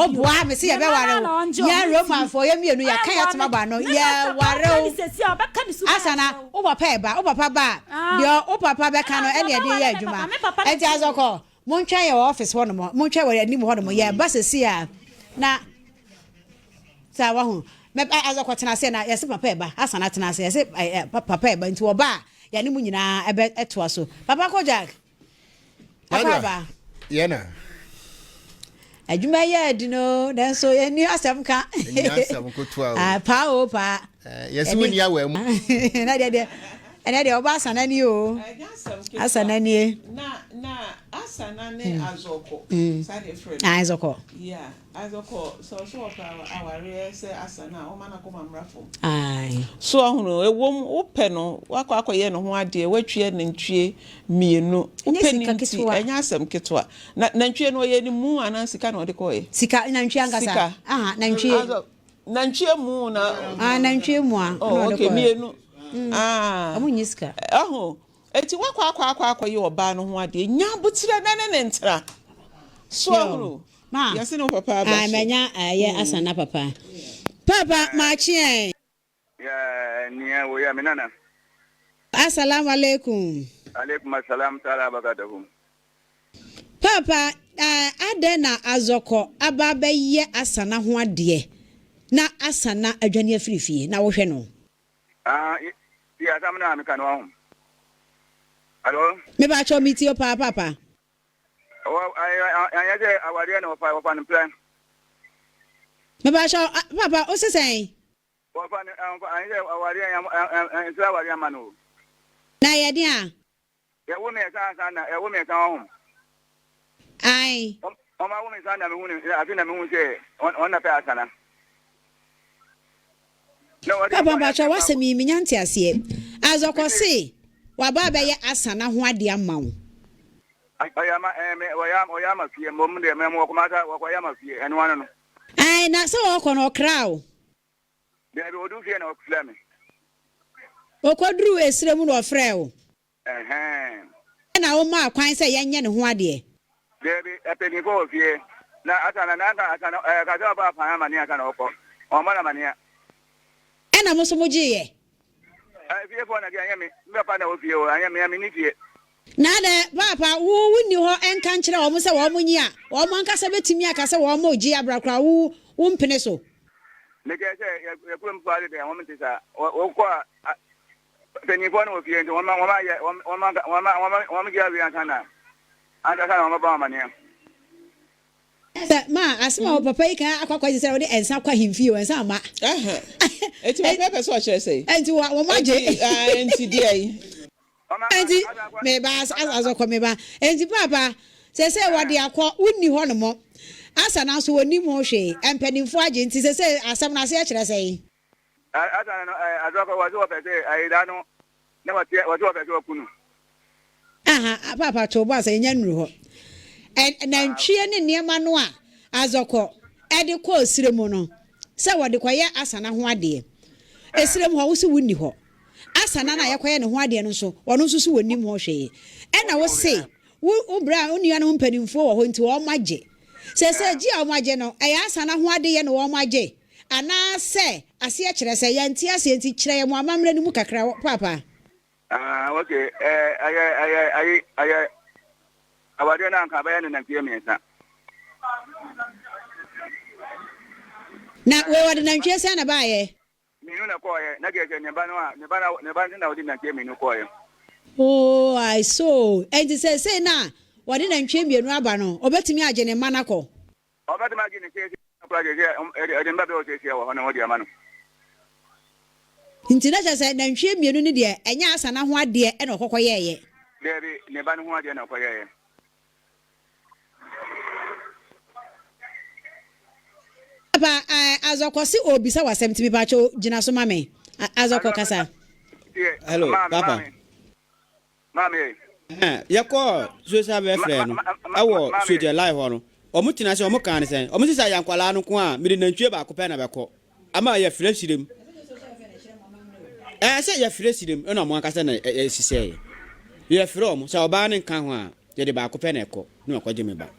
woboa mese yɛbɛware wo yɛn Romanfoɔ yɛn mmienu yɛka yɛn atoma bɔ ano yɛware wo Asa na wo papa ɛba wo papa ba a deɛ wo papa bɛka no ɛne ɛde yɛ adwuma ɛnti Azɔkɔ Montwɛn yɛn wɔ office hɔ nom, montwɛn wɔ anim hɔ nom, yɛreba sɛsi a, na saa wahu, mɛ azɔ kɔ tena ase na yɛse papa ɛba, asan atena ase, yɛse ɛ papa ɛba, nti wɔba a, yɛne mo nyinaa ɛbɛ ɛtoa so. Papa Kojak, akɔ aba. Yɛna. Adwuma yɛ adi no, nanso yɛnni asɛm ka. Ɛnyɛ asɛm kotoa o. Ah, paa o paa. Eh, yɛsɛ wo ni awɔ mu. Na deɛ deɛ, ɛnɛ deɛ ɔba asana ni o. Asana nie. Na na asana ne hmm. azɔkɔ. Hmm. Saa deɛ frɛ no. Ah, azɔkɔ. Yeah, azɔkɔ sɛ ɔso ɔpɛ awareɛ sɛ asana a ɔma n'akoma mmra fam. Aye. So ɔhono ewom wopɛ no wakɔ akɔyɛ ne ho adeɛ watwie nantwie mmienu wopɛ ne nti ɛnyɛ asɛm ketewa. Na nantwie no ɔyɛ ne mu anaa sika na ɔde kɔɔɛ? Sika, nantwie ankasa. Sika. Aha, nantwie. Aso, nantwie mu na. Ah, nantwie mu a. Oh, okay, mienu. Mm. Ah. Ɔmo nyi sika. Ɔho, eti wakɔ akɔ akɔ akɔ yɛ ɔbaa no ho adeɛ, nya abotirɛ na ne ne ntra. So ahunu. Ma. Yɛse ne papa aba so. Ah, manya ɛyɛ asa na papa. Papa, maakye ɛ. Yeah, nea wo yɛ me nana. Asalamu alaikum. Alaikum asalam taala abakatahu. Paapa, eh, adɛn na Azɔkɔ aba abɛyɛ Asana ho adeɛ na Asana adwane afiri fie na wohwɛ no? Ah, tie asɛm no a meka no wahu. Hello? Mepakyɛw metie wo paa paapa. Wɔ, anyɛ sɛ awadeɛ na wɔfa, wɔfa no plan. Mepakyɛw, paapa, wo se sɛn? Wɔfa no, anyɛ sɛ awadeɛ, nsra awadeɛ ama no o. Na ɛyɛ den a? Yɛwo mmiɛnsa ansa na yɛwo mmiɛnsa wɔ hom. Ae. Wɔn awo mmiɛnsa na mehu no afi na mehu sɛ wɔn na pɛ asana. Papa mpakyɛw w'asɛm yi menya nteaseɛ. Azɔkɔ se waba abɛyɛ asana ho adeɛ ama wo. Ɔyɛ ama ɛɛ me ɔyɛ ɔyɛ ama fie mbom deɛ mɛ mo wɔ Kumasi wɔkɔ yɛ ama fie ɛno ano no. Ae na sɛ ɔɔkɔ no ɔkraa wo. Daabi ɔduu fie na ɔfrɛɛ me. Ɔkɔduruu esrɛ mu na ɔfrɛɛ wo. Ɛhɛn. Ɛna womaa kwan sɛ yɛnyɛ ne ho adeɛ. Daabi, mpanyinfoɔ wɔ fie. Na asa na nanka asa na ɛɛ kasa ɔbɔ apan amaneɛ ansa na ɔkɔ. Ɔmmɔ no amaneɛ. Ɛna mo nso mogyeeɛ. Ɛɛ fiefoɔ na gye anyɛ me. Me papa na wɔ fie o, anyɛ me a menni fie. Na adɛn, Paapa, wo wonni hɔ nka nkyerɛ wɔn sɛ wɔn nye a, wɔn ankasa bɛtumi aka sɛ wɔn regye abra koraa, wo wompene so? Mekyerɛ sɛ yɛ yɛ kurom foɔ ade deɛ wɔn nte saa. Wɔ wokɔ a Mpanyinfoɔ no wɔ fie nti wɔn wɔn ayɛ wɔn wɔn wɔn wɔn wɔn gye awie ansa na ansa na wɔn bɛbɔ amaneɛ. Sɛ ma asɛm a wɔ papa yi kan akɔ akɔ sɛ wɔde nsa kɔ ahemfie o nsa ama. Eti papa pɛ sɛ ɔkyerɛ sɛ. Enti wɔ wɔn agye. Enti deɛ yi. Enti meba azɔkɔ meba. Enti papa sɛ sɛ wɔde akɔ wonni hɔ nom asa nanso wɔnim ho hwee mpanimfoɔ agye nti sɛ sɛ asɛm no ase ɛkyerɛ sɛ. Asa no ɛ azɔkɔ wɔsi wɔpɛ sɛ ayi no na wɔte wɔsi wɔpɛ sɛ wɔku no. Aha paapa to bo ase yɛnya nnuru hɔ. Ɛ, nantwie ne nneɛma no a Azɔkɔ de kɔɔ serɛ mu no, sɛ wɔde kɔyɛ Asana ho adeɛ. Ɛserɛ mu hɔ, wo se wonni hɔ. Asana no a yɛkɔyɛ ne ho adeɛ no nso, ɔno nso so wɔnnim ho hwee. Ɛna wo se, wo, wo bra, wo nuanom mpanimfoɔ wɔ hɔ nti wɔagye. Seesei gye a wɔagye no, ɛyɛ Asana ho adeyɛ na wɔagye? Anaasɛ aseɛ kyerɛ sɛ yɛnte aseɛ nti kyerɛ yɛn mo amammerɛ no mu kakra, Paapa? Ah, ok, eh, ɛyɛ, ɛyɛ, ayi, ɛyɛ, awadeɛ no anka bɛyɛ no nantwie mmiɛnsa. Na wei wɔde nantwie sɛn na baayɛ? Mmienu na kɔɔyɛ, na deɛ sɛ ne ba no a, ne ba na, ne ba no na ɔde nantwie mmienu kɔɔyɛ. Oh, I so. Enti seesei no a wɔde nantwie mmienu aba no, ɔbɛtumi agye ne mma no akɔ? Ɔbɛtumi agye ne seesei no koraa deɛ sɛ ɛde mma bɛwɔ seesei wɔ hɔ na wɔde ama no. Nti na kyerɛ sɛ nantwie mmienu no deɛ ɛnyɛ Asana ho adeɛ na ɔkɔkɔ yɛɛyɛ. Daabi, ne ba no ho adeɛ na ɔkɔyɛɛyɛ. Papa, eh, Azɔkɔ se ɔrebisa wo asɛm nti mepakyɛw gyina so ma me. Azɔkɔ kasa. Hello, Papa. Maame ei. Ɛhɛn, yɛkɔɔ social welfare no ɛwɔ Soja line hɔ no, wɔn tena ase wɔn kaa no sɛn, wɔn sisa yɛ nkwadaa no nko a, mede nantwie baako pɛ na bɛkɔ, ama yɛfrɛ sirem. Ɛɛ sɛ yɛfrɛ sirem ɛna wɔn ankasa na ɛsisɛɛ. Yɛfrɛ wɔn sɛ ɔbaa no nka ho a, yɛde baako pɛ na ɛkɔ na wakɔgye me ba.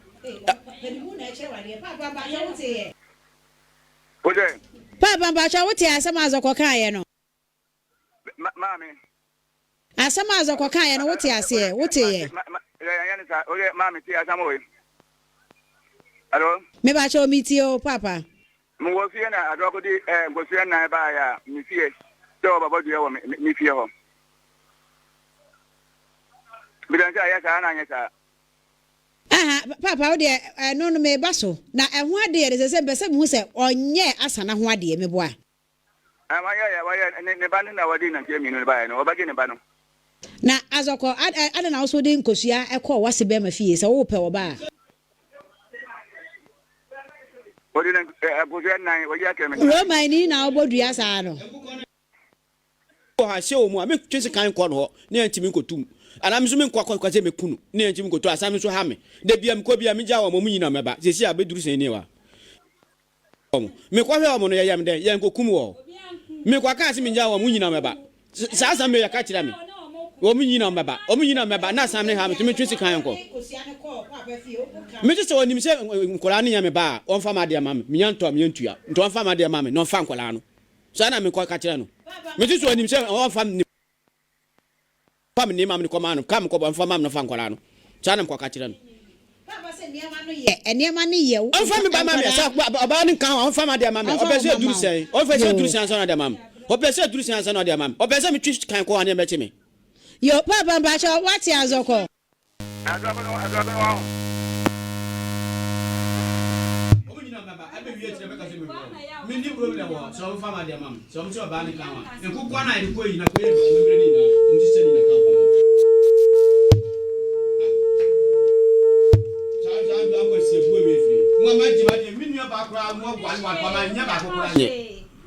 Paapa mpakyɛw wote asɛm a Azɔkɔ kaeɛ no? Maame. Asɛm a Zɔkɔ kaeɛ no, wote aseɛ? Woteeɛ? Mepakyɛw metie o, Paapa. Mewɔ fie na adɔko de eh, nkosua nnan baeɛ a, me fie sɛ wɔbɛbɔ dua wɔ me, me fie hɔ. Bisa sɛ ɛyɛ saa na anyɛ saa. Aha, Paapa, wo deɛ ɛno no meba so. Na ɛho adeɛ de sɛ sɛ mpɛ sɛ mehu sɛ ɔnyɛɛ Asana ho adeɛ, meboa. Ɛɛ, wayɛ yɛ, wayɛ, ne, ne ba no na wɔde nantwie mmienu no baeɛ no, wɔbɛgye ne ba no. Na Azɔkɔ, ad, ɛ, adɛn na wo nso wode nkosua kɔɔ w'ase bɛrima fie, sɛ worepɛ ɔba a? Wɔde na, ɛ, nkosua nnan, wɔyi akyerɛ me. Romani na wobɔ dua saa no. Wɔ ha, hyɛ wɔ mu a, mentwe sekan nkɔ no hɔ, ne yɛntumi nkɔtu mu. Anaa me nso menkɔ akɔka sɛ mɛku no, ne yɛntumi nkɔtu, asan me nso ha me. Da biara mekɔ biara, megyaa wɔn, wɔn nyinaa mɛba. Seesei a, bɛduru sɛn nie wa? Wɔn. Mekɔhwɛɛ wɔn no, yɛyɛɛ me dɛn? Yɛankokum wɔn. Mekɔkaa se mengyaa wɔn, wɔn nyinaa mmɛba. Saa asɛm wei yɛka kyerɛ me. Wɔn nyinaa mmɛba. Wɔn nyinaa mmɛba. Na asɛm no ha me, nti metwe sekan nkɔ. Mese sɛ ɔnim sɛ nkwadaa no nyɛ me ba a, ɔmfa m'adeɛ mma me. Menya ntɔ a, menya ntua. Nti ɔmfa m'adeɛ mma me na ɔmfa nkwadaa no. Saa na mekɔka kyerɛ no. Mese sɛ ɔnim sɛ ɔmfa ne. Fa me nneɛma no kɔma no, ka me kɔbɔ, mfa ma me na fa nkwadaa no. Saa na mekɔka kyerɛ no. Paapa sɛ nneɛma no yɛ, nneɛma no yɛ wo Ɔmfa me ba ma me, sɛ ɔbaa no nka ho a, ɔmfa m'adeɛ ma me. Ɔpɛ sɛ ɛduru sɛn? Ɔpɛ sɛ ɛduru sɛn ansa na ɔde ama me? Ɔpɛ sɛ ɛduru sɛn ansa na ɔde ama me? Ɔpɛ sɛ metwe kan kɔ a ne ɛmmɛkye me? Yo, Paapa mpakyɛw, woate azɔkɔ?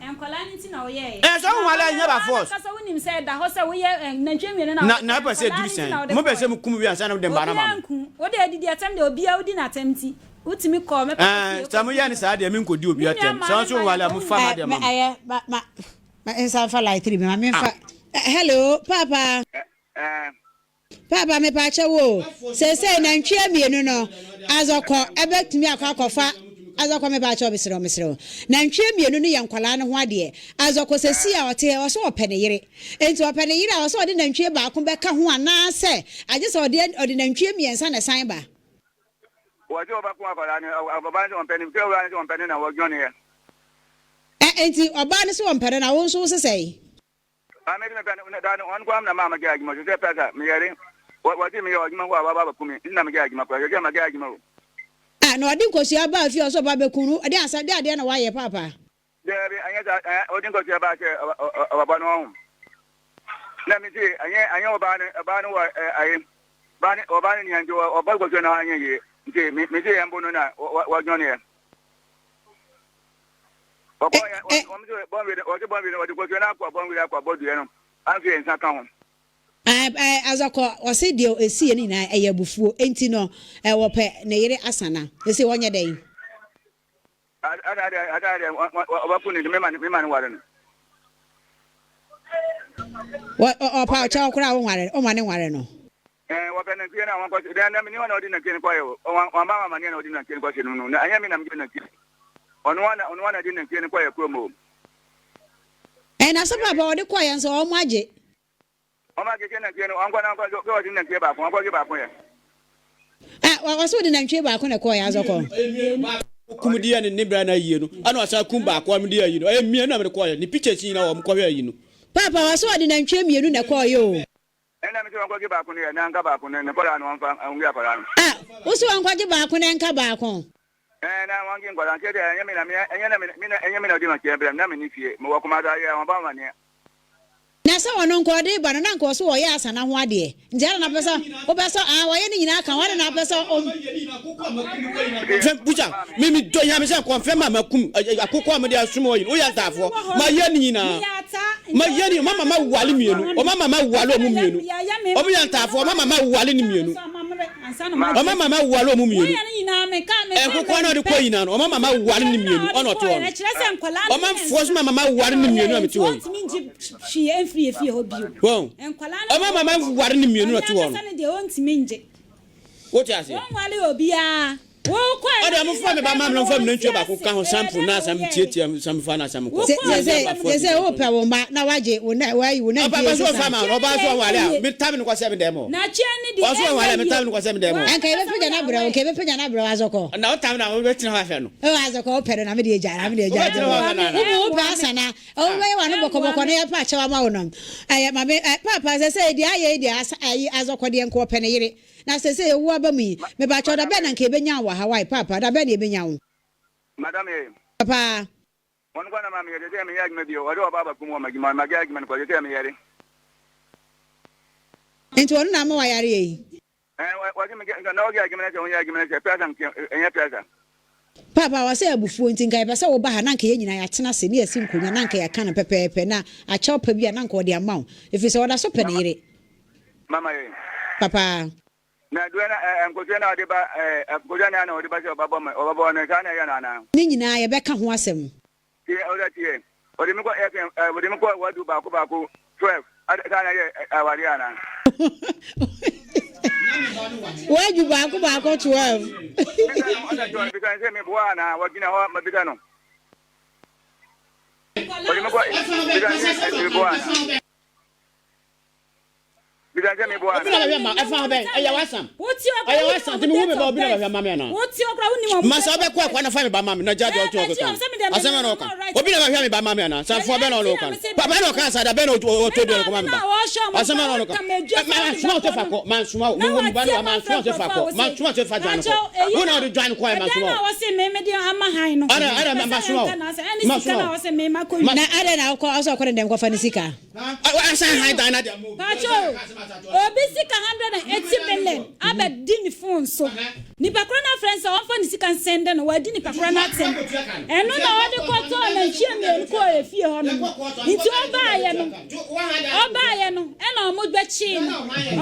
Nkwadaa no nti na woyɛeɛ. Ɛɛ sɛ wo wale a Na nyɛ by nkwadaa no force. ankasa wonim sɛ ɛda hɔ sɛ woyɛ eh, nantwie mmienu na Na wode na kɔeɛ. ɛpɛ sɛ Nkwadaa ɛduru no nti sɛn? na wode Mopɛ sɛ kɔeɛ. mokum wie ansa na mode mmaa no ama Obiara mo? nku. Wode adidi atɛm deɛ obiara wodi n'atɛm nti wotumi kɔɔ me papa Ɛɛ fie sɛ moyɛ kɔdii no saa deɛ menkɔdi obi Me nua atɛm. maa Sɛ wo ne nso mma wowale a yɛnkɔ mofa m'adeɛ ma me. Ɛyɛ ma ma ma nsa nfa line three mi ma me nfa. Ah. Hello, Papa. Ɛɛ. Paapa mepaakyɛw o, seesei nantwie mienu no azɔkɔ ɛbɛtumi akɔ akɔfa azɔkɔ mepaakyɛw mesrɛ wo mesrɛ wo nantwie mienu no yɛ nkwadaa no ho adeɛ azɔkɔ sɛsi a ɔte hɛ ɔsɛ ɔpɛ ne yere enti ɔpɛ ne yere a ɔsɛ ɔde nantwie baako bɛka ho anaasɛ agye sɛ ɔde ɔde nantwie miɛnsa na ɛsan ba. Wɔse ɔbɛko akwadaa no ɔbaa no sɛ ɔmpɛ no sɛ owura no sɛ ɔmpɛ no na wɔdwɔneɛ. Ɛ enti ɔbaa no sɛ ɔmpɛ no na wo nso wo se sɛn? Ah, me de mepɛ no, da no, ɔno koraa na maa megyae adwuma, sɛ sɛ pɛ sɛ meyɛre, wɔse meyɛ adwuma hɔ a wɔaba abɛku me, nti na megyae adwuma koraa, sɛ sɛ magyae adwuma o. Ah, na ɔde nkosua baa fie ɔsɛ ɔba bɛku no, ɛde asa, de adeɛ na wayɛ paapa. Daabi, ɛnyɛ saa, ɛɛ, ɔde nkosua baa sɛ ɔbɛbɔ no ɔho. Na me se, ɛnyɛ, ɛnyɛ ɔbaa no, ɔbaa no wɔ, ɛɛ, ayi, baa no, ɔbaa no nia nti ɔbɔ nkosua no anyɛ yie, nti me, me se yɛn bo no na wɔdwɔneɛ. Ɔkɔ yɛ wɔn sɛ bɔnwere wɔde bɔnwere wɔde kosua no akɔ bɔnwere akɔ abɔ dua no afei nsa ka ho. Ɛɛ Azɔkɔ, ɔse deɛ ɛsiiɛ no nyinaa ɛyɛ abufuo, enti no wɔpɛ ne yere asana, sesei ɔnyɛ dɛn? Ada deɛ ada deɛ ɔbɛko no nti mema mema no ware no. Wɔ ɔpa ɔkyɛw koraa wonware woma ne nware no. Ɛɛ wɔpɛ nantwie no a wɔnkɔ se dɛn na mene hɔ na ɔde nantwie no kɔɛ o wɔn wɔn ama amaneɛ na ɔde nantwie no kɔhyɛ no no na ɛnyɛ me na megye nantwie ɔno ara na ɔno ara na ɛde nantwie no kɔɛ kurom o. Ɛɛ na sɛ papa ɔde kɔɛ nso wɔn agye. Wɔn agye sɛ nantwie no wɔnkɔ na wɔnkɔ sɛ ɔde nantwie baako wɔnkɔgye baako yɛ. Ɛ ɔsɛ ɔde nantwie baako na ɛkɔɛ azɔkɔ. Kum de yɛ ne ne bra na ayie no ɛna ɔsan kum baako a mede ayi no ɛyɛ mmienu na mede kɔɔyɛ ne pictures nyinaa wɔn kɔhwɛ ayi no. Paapa ɔsɛ ɔde nantwie mmienu na ɛkɔɔyɛ o. Ɛna mese wɔnkɔgye baako no yɛ na nka baako no ne kɔlaa no wɔmfa nwe akwadaa no. Ah wose wɔnkɔgye baako na ɛnka baako. Ɛɛ na wɔngye nkwadaa no kyerɛ sɛ ɛnyɛ me na me ɛnyɛ na me me na ɛnyɛ me na ɔde ma kyerɛ brɛ me na menni fie mewɔ Kumasi ayɛ wɔmfa wɔn amaneɛ. Na sɛ ɔno nka ɔde reba no na nka ɔse ɔyɛ asana ho adeɛ nti adɛn na wopɛ sɛ wopɛ sɛ ah wayɛ ne nyinaa ka ho adɛn na wopɛ sɛ ɔm. Fɛn busa me me dɔ nyame sɛ nkɔmfɛ ma makum akokɔ a mede asom ɔyi no woyɛ ataafoɔ mayɛ ne nyinaa mayɛ ne ɔma ma wale mmienu ɔma ma ma wale ɔmo mmienu ɔmo yɛ ataafoɔ ɔma ma ma wale ne mmienu ɔma ma ma wale ɔmo mmienu nkokɔ na ɔde kɔ nyinaa no ɔma ma ma wale ne mmienu ɔna ɔte hɔ no ɔma mfoɔ so ma ma ma wale ne mmienu a mete hɔ wɔn ɔma ma ma wale ne mmienu na ɔte hɔ no wote aseɛ Ɔde ɔmo fa me ba ma me na ɔmfa me nantwie baako ka ho sample na asam tiatia sam fa na asam kɔ. Sɛ sɛ sɛ wopɛ wo mma na wagye wo na wayi wo nantwie Ɔba so ɔfa ma ɔba so ɔwale a me tam no kɔsɛ me dɛm o. Ɔso ɔwale a me tam no kɔsɛ me dɛm o. Nka yɛbɛpagya no abrɛ wo nka yɛbɛpagya no abrɛ wo azɔkɔ. Na ɔtam na wobɛtena hɔ ahwɛ no. Ɛwɔ azɔkɔ wopɛ no na me deɛ gya na me deɛ gya. Wobɛtena hɔ ahwɛ no ana. Wo wopɛ asana wobɛyɛ w'ano bɔkɔbɔkɔ na yɛpɛ akyɛw ama wo no. Ɛyɛ ma me paapa sɛ sɛ deɛ ayɛ yi deɛ asa ayi azɔkɔ deɛ nka ɔpɛ ne yere. Na sesei owu aba mu yi, mepakyɛw da bɛn na nka yɛbɛnya wo wɔ Hawaii, Paapa, da bɛn na yɛbɛnya wo? Madam ee. Papa. Wɔn kɔ na ma meyɛ sesei menyɛ adwuma bio, wɔde ɔba aba kum wɔ m'adwuma, magyae adwuma no kɔ, sesei meyare. Nti ɔno na ama wayare yi? Ɛɛ, wɔse megyae, na ɔgyae adwuma no sɛ wonyɛ adwuma no sɛ prasa nti, ɛnyɛ prasa. Paapa, wɔsɛ abufuo nti nka yɛpɛ sɛ woba ha na anka yɛn nyinaa yɛatena ase na yɛasi nkonnwa na anka yɛaka no pɛpɛɛpɛ na akyɛw pa bi a na anka ɔde ama wo, ɛfiri sɛ ɔda so pɛ ne yere. Mama yɛn. Papa. Na dua na ɛ nkosua na ɔde ba ɛ nkosua na na ɔde ba sɛ ɔbɛbɔ me ɔbɛbɔ no saa na ɛyɛ no anaa. Ne nyinaa yɛbɛka ho asɛm. Tie ɔda tie ɔde me kɔ ɛ ɛ ɔde me kɔ wadu baako baako 12 saa na ɛyɛ awadeɛ anaa. Wadu baako baako 12. Bisa no ɔda tie bisa no sɛ meboa anaa wɔgyina hɔ ma bisa no ɔde me kɔ bisa no sɛ meboa anaa. Obi na bɛhwɛ ma ɛfa ho bɛn ɛyɛ w'asɛm ɛyɛ w'asɛm nti mewu me ba obi na bɛhwɛ ma me anaa ma sɛ wobɛkɔ akwa na fa me ba ma me na gya deɛ ɔto ɔkeka no asɛm na ɔka obi na bɛhwɛ me ba ma me anaa sanfoɔ bɛn na ɔne ɔka no papa na ɔka asa da bɛn na ɔtɔ duane kɔma me ba asɛm na ɔka mansoma wo sɛ fa kɔ mansoma wo mewɔ me ba no mansoma wo sɛ fa kɔ mansoma wo sɛ fa dwane kɔ wo na ɔde dwane kɔ ɛ mansoma wo ɛna ɛna mansoma wo mansoma wo na adɛn na wokɔ ɔsɛ ɔkɔ ne dɛm kɔfa ne sika Pacho, obi sika 180 million abɛdi ne phone so. Nipa korɔ no afrɛ no sɛ ɔmfa ne sika nsɛnde no, wadi nipa korɔ no atɛm. Ɛno na ɔde kɔtɔɔ nantwie mmienu kɔɔ efie hɔ nom. Nti ɔbaayɛ no, ɔbaayɛ no, ɛna ɔmo bɛkyee no.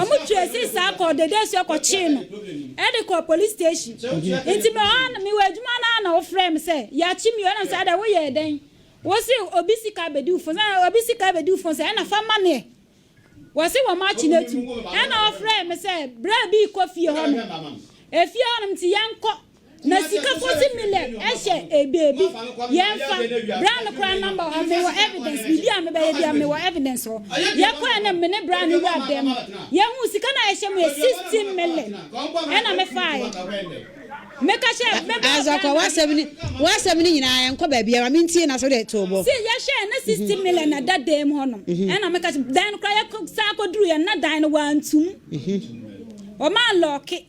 Ɔmo trace saa kɔɔ Dedesua kɔkyee no ɛde kɔɔ police station. Nti me hɔ a, mewɔ adwuma no ara na ɔfrɛɛ me sɛ, yɛakye me o, ɛna mesɛ adɛn woyɛɛ dɛn? Wose obi sika abedi wo fon sɛ obi sika abedi wo fon sɛ ɛna fa ma neɛ wɔse wɔn akye no atum ɛna ɔfrɛɛ me sɛ bra bi kɔ fie hɔ nom efie hɔ nom nti yɛnkɔ na sika 40 million ɛhyɛ ebeebi yɛnfa bra no koraa number hɔ mewɔ evidence biribi a mebɛyɛ bia mewɔ evidence hɔ yɛkɔɛ no me ne bra no wura dɛm yɛhu sika no a ɛhyɛ mu yɛ 16 million ɛna mefaeɛ. Meka kyerɛɛ me ba Azɔkɔ, barima. w'asɛm no, w'asɛm no nyinaa ɛnkɔ baabiara, ma mentie na sɛ wode to bo. See, yɛhwɛɛ na 60 million na ɛda dan mu hɔnom. Ɛna meka kyerɛ, dan no koraa yɛkɔ san kɔduruiɛ no na dan no wantum. Ɔmaa lɔɔke.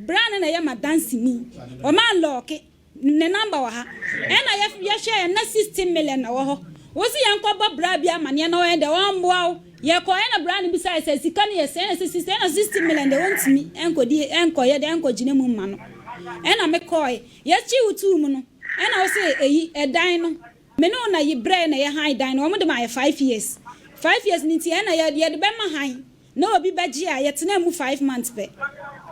Bra no na ɛyɛ m'adanseni. Ɔmaa lɔɔke. Ne number wɔ ha. Ɛna yɛ yɛhwɛɛ na 60 million na ɛwɔ hɔ. Wo se yɛnkɔbɔ bra bi amaneɛ na ɔyɛ dɛ ɔmmoa wo. Yɛkɔeɛ na bra no bisaeɛ sɛ sika no yɛ sɛn ɛna sɛ sista ɛna 60 million deɛ ɔntumi nkɔdi nkɔyɛ dɛ nkɔgyina mu mma no ɛna mekɔeɛ yɛkyee wo too mu no ɛna wo se ɛyi ɛdan no me ne wo na yi brɛɛ na yɛ han dan no wɔn de ma yɛ 5 years 5 years no nti ɛna yɛ yɛde bɛma han. Na obi bɛgye a, yɛtenaa mu five months pɛ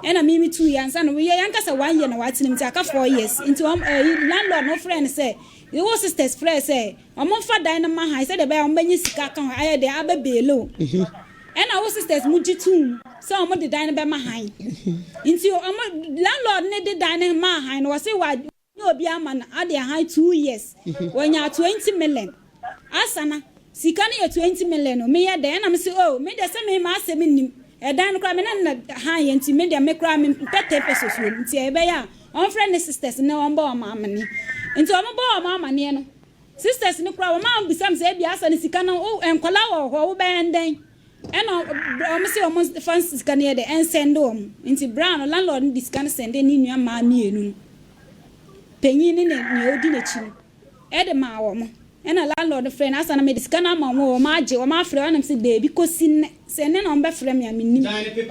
ɛna me me tuiɛ ansa na yɛ yɛnka sɛ one year na watena mu nti aka four years nti wɔn ɛyi landlord no frɛ no sɛ wo sisters frɛ sɛ wɔn mfa dan no ma han sɛdeɛ ɛbɛyɛ a wɔn bɛnya sika aka ho ayɛ dɛ abɛ beele o ɛna wo sisters mo gye tum sɛ wɔn de dan no bɛma han nti wɔn landlord no de dan no maa han no wɔse wa Nyɛ obi ama no ade ahan two years wɔnyaa 20 million asana sika no yɛ 20 million o meyɛ dɛn ɛna mese oh me deɛ sɛ me m'asɛm nnim ɛdan no koraa me ne no na han yɛ nti me deɛ me koraa me mpɛ 10 pesos wɔ mu nti ɛbɛyɛ a ɔmfrɛ ne sisters ne ɔmbɔ wɔn amaneɛ nti wɔn bɔ wɔn amaneɛ no sisters no koraa wɔn ambisa me sɛ ebia asana sika no wo nkwadaa wɔ hɔ wobɛyɛ ndɛn Ɛna wɔn se wɔn fa sika no yɛ dɛ ɛnsɛnde wɔn nti bra no landlord no de sika no sɛnde ne nua mmaa mmienu no panyin ne nea odi n'akyi no ɛde maa wɔn ɛna landlord no frɛ no asa na mede sika no ama wɔn wɔn agye wɔn afrɛ wɔn ɛna se deebi kosi nnɛ sɛ nnɛ na wɔn bɛfrɛ me a mennim enti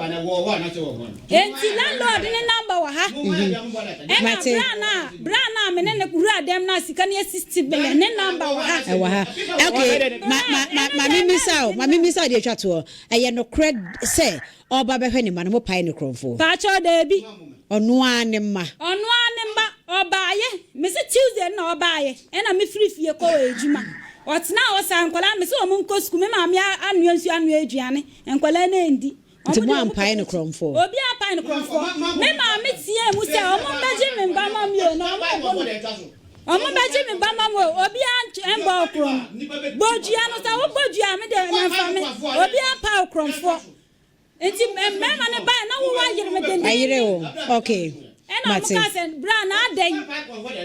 landlord ne number wɔ ha ɛna bra no a bra no a me ne no wura dɛm no a sika no yɛ 60 million ne number wɔ ha. Ɛwɔ ha. Okay, ma ma ma ma me misa o, ma me misa o deɛ atwa toɔ. Ɛyɛ nokorɛ sɛ ɔreba bɛhwɛ ne mma no, mo pae no korɔmfoɔ? Paakyɛw daabi. Ɔno ara ne mma. Ɔno ara ne mma. Ɔbaayɛ, me se Tuesday no na ɔbaayɛ, ɛna me firi fie kɔɔ adwuma. Ɔtenaa hɔ saa, nkwadaa no me se wɔn nkɔ sukuu, me maame anoa nsuo anoa aduane, nkwadaa no andi. Nti mo ampae no korɔmfoɔ? Obiara ampae no korɔmfoɔ. Me maame teɛɛ mu sɛ, Ɔmo mbɛgye me ba ma me o, na ɔmo bɔ me. Ɔmo bɛgye me ba ma me o, obiara mbɔ wo korɔn. Bɔ dua no, sɛ wobɔ dua a, me deɛ ɛmfa me. Obiara mpae wo korɔmfoɔ. Nti mmarima no baeɛ na wowɔ ayere me dendeenden. Ayere wo, okay. Ɛna ɔmo Mate. kaa sɛ, Bra na adɛn?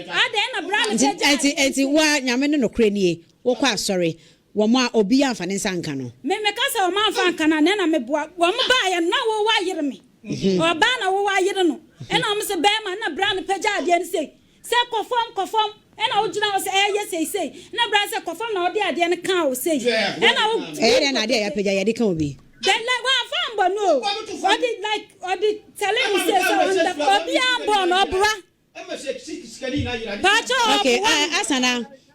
Adɛn na bra no Nti, pagyaa nti, nti wo ara, Nyame no nokorɛ nie, wokɔ asɔre, Wɔn a obiara amfa ne nsa anka no. Me meka sɛ wɔn amfa anka no a, nɛ na meboa. Wɔn baeɛ no, na wowɔ ayere me. Ɔbaa na wowɔ ayere no. Ɛna wɔn se bɛrima, ɛna bra no pagya adeɛ no sei. Sɛ kɔ fam, kɔ fam. Ɛna wogyina hɔ sɛ ɛyɛ sei sei. Ɛna bra no sɛ kɔ fam na ɔde adeɛ no kaa wo sei. Ɛna wo. Ɛyɛ dɛn na adeɛ a yɛapagya yɛde ka obi? Dɛ like wamfa ambɔ no o. Ɔde like ɔde tɛle no sei sɛ ɔnda. Obiara mbɔɔ no, ɔbra. Okay, Asana,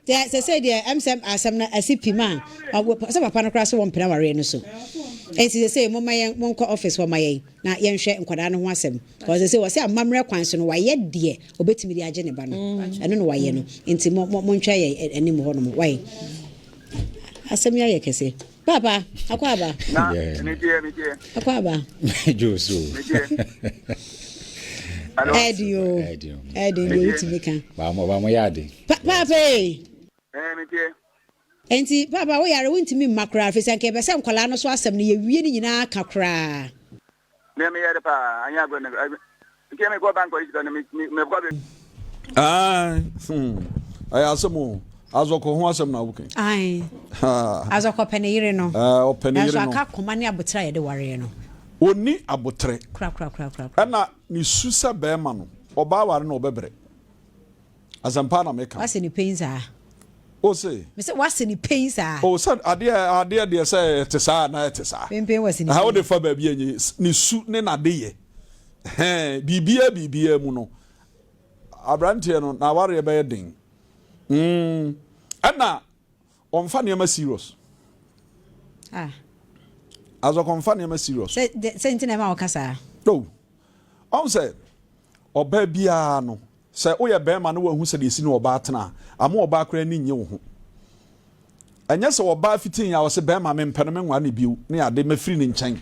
deɛ sɛsɛ deɛ ɛm sɛ asɛm no asi pim a, sɛ papa no koraa so wɔmpene awareɛ no so. Enti sɛsɛ momma yɛn monkɔ office hɔ ma yɛn na yɛnhwɛ nkwadaa no ho asɛm. Because sɛsɛ wɔ sɛ amammerɛ kwan so no wayɛ deɛ obetumi de agye ne ba no. Ɛno na wayɛ no. Enti mo mo montwɛn yɛn anim hɔ nom. Wai. Asɛm yi ayɛ kɛse. Papa, akɔ aba. Na, metie, metie. Akɔ aba. Josu. Metie. Hello. Ɛdi o. Ɛdi o. Ɛdi deɛ wotumi ka. Baamo baamo yɛ ade. Pa paapa ee. Ɛɛ metie. Nti paapa wo yare wontumi mma koraa firi sɛ nka yɛpɛ sɛ nkwadaa no so asɛm no yɛwie ne nyinaa ka koraa. Me me yare paa anyɛ agorɔ na nti me kɔ bank kɔ yi sika no me me kɔ bɛ. Ae hmm ɛyɛ asɛm o Azɔkɔ ho asɛm na woka yi. Ae Azɔkɔ pɛ ne yere no. Ɛɛ ɔpɛ ne yere no. Nanso aka koma ne abotere a yɛde wareɛ no. Ɔnni abotere. Kora kora kora kora. Ɛna ne su sɛ bɛɛma no ɔbaa ware no ɔbɛbrɛ. Asɛmpa na meka. Wase ne pain saa. O se. Me se wase ne pain saa. O sɛ adeɛ adeɛ deɛ sɛ ɛte saa na ɛte saa. Pempen wase ne pain. Ɛha wode fa baabi a nye ne su ne n'adeyɛ. Hɛn biribiara biribiara mu no aberanteɛ no n'awareɛ bɛyɛ den. Mm ɛna ɔnfa nneɛma serious. Ah. Azɔkɔ nfa nneɛma serious. Sɛ sɛ nti na ɛma ɔka saa. No. Ɔn sɛ ɔbaa biara no Sɛ woyɛ barima na woanhu sɛdeɛ ɛsi ne ɔbaa tena a, ama ɔbaa koraa ani nnye wo ho. Ɛnyɛ sɛ ɔbaa fiti a ɔse barima mempɛ no menware no bio ne ade mɛfiri ne nkyɛn.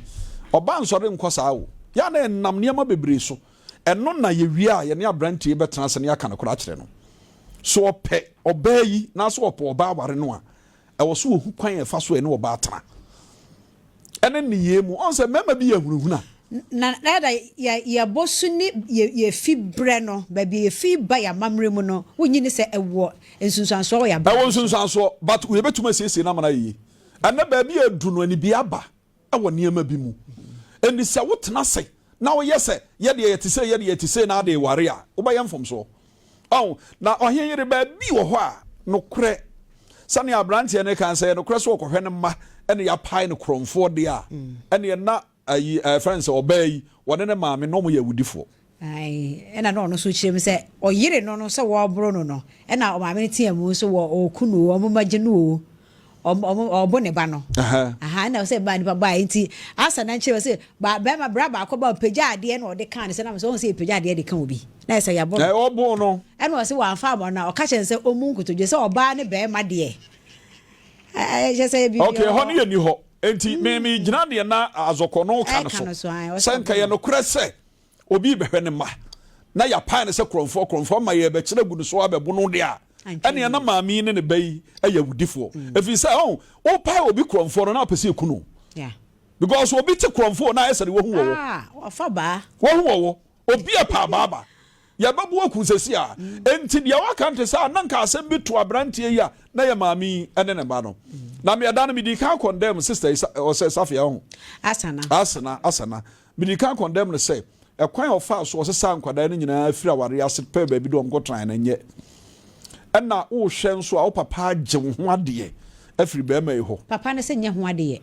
Ɔbaa nsɔre nkɔ saa o. Yɛ a na ɛnam nneɛma bebree so. Ɛno na yɛwie a yɛne aberanteɛ yi bɛtena ase na yɛaka nokorɛ akyerɛ no. So ɔpɛ ɔbaa yi na sɛ ɔpɛ ɔbaa aware no a, ɛwɔ sɛ ɔhu kwan a ɛfa so ɛne ɔbaa tena. Ɛne nneyɛɛ mu. Ɔhu sɛ mmarima bi yɛ ahunahuna. Na na da yɛ yɛbɔ su ne yɛ yɛfi berɛ no, baabi a yɛfi ba yɛ amammerɛ mu no, wonnye nni sɛ ɛwɔ nsunsuansoɔ wɔ yɛn abrabɔ Ɛwɔ so? nsunsuansoɔ, but yɛbɛtumi asiesie no ama no ayɛ yie. Ɛnnɛ baabi a adu no, anibue aba wɔ nneɛma bi mu. Enti sɛ wotena ase na woyɛ sɛ yɛdeɛ yɛte sei, yɛdeɛ yɛte sei na ade reware a, wobɛyɛ mfomsoɔ. Ɔho, na ɔhen yere baabi wɔ hɔ a, nokorɛ, sɛnea aberanteɛ no kan sɛ, ɛyɛ nokorɛ sɛ ɔkɔhwɛ ne mma ɛna yɛapae no korɔmfoɔ deɛ a, ɛneɛ na ayi, ɛfrɛ no sɛ ɔbaa yi, ɔne ne maame na wɔyɛ awudifoɔ. Ae, ɛna na ɔno nso kyerɛ mu sɛ ɔyere no no sɛ wɔreboro no no, ɛna ɔmaame no tea mu nso wɔ ɔɔku no o, wɔmmɛgye no o. Ɔbo ne ba no. Aha, ɛna ɔsɛ ba nipa baa nti asa na nkyerɛ sɛ ba bɛrima bra baako ba ɔpagya adeɛ na ɔde kaa ne sɛ nam sɛ ɔn sɛ yɛpagya adeɛ de ka obi na ɛsɛ yɛabɔ no. Ɔbo no. Ɛna ɔsɛ wɔamfa ama no a ɔka kyerɛ no sɛ ɔmmu nkotodwe sɛ ɔbaa ne bɛrima deɛ. Ɛkyɛ sɛ biribi Okay, ɛhɔ no yɛ ni hɔ. Nti me me gyina deɛ na azɔkɔ no ka no so. Sɛ nka yɛ nokorɛ sɛ Obi rebɛhwɛ ne mma na yɛapae no sɛ korɔmfoɔ, korɔmfoɔ ama yɛrebɛkyerɛ agu ne so abɛbo no deɛ a, ɛnneɛ na maame yi ne ne ba yi yɛ awudifoɔ. Ɛfiri sɛ, ɔn, wopae obi korɔmfoɔ no na wopɛ sɛ yɛku no. Because obi te korɔmfoɔ na ayɛ sɛ deɛ wahu wɔwɔ. Ah, wafa baa. Wahu wɔwɔ. Obi ɛpɛ abaaba. Yɛbɛbo aku sɛsi a. Enti deɛ waka nte sɛ a na nka asɛm bi to aberanteɛ yi a na yɛ maame yi ne ne ba no. Na me ɛda no medii kan condemn sister yi ɔsɛ Safia ho. Asana. Asana, Asana. Midii kan condemn no sɛ, ɛkwan a ɔfaa so ɔsesaa nkwadaa no nyinaa firi awareɛ ase pɛɛ baabi de wɔn kɔtenaeɛ no nyɛ. Ɛna wohwɛ nso a wo papa agye wo ho adeɛ afiri barima yi hɔ. Papa no se nyɛ ho adeɛ.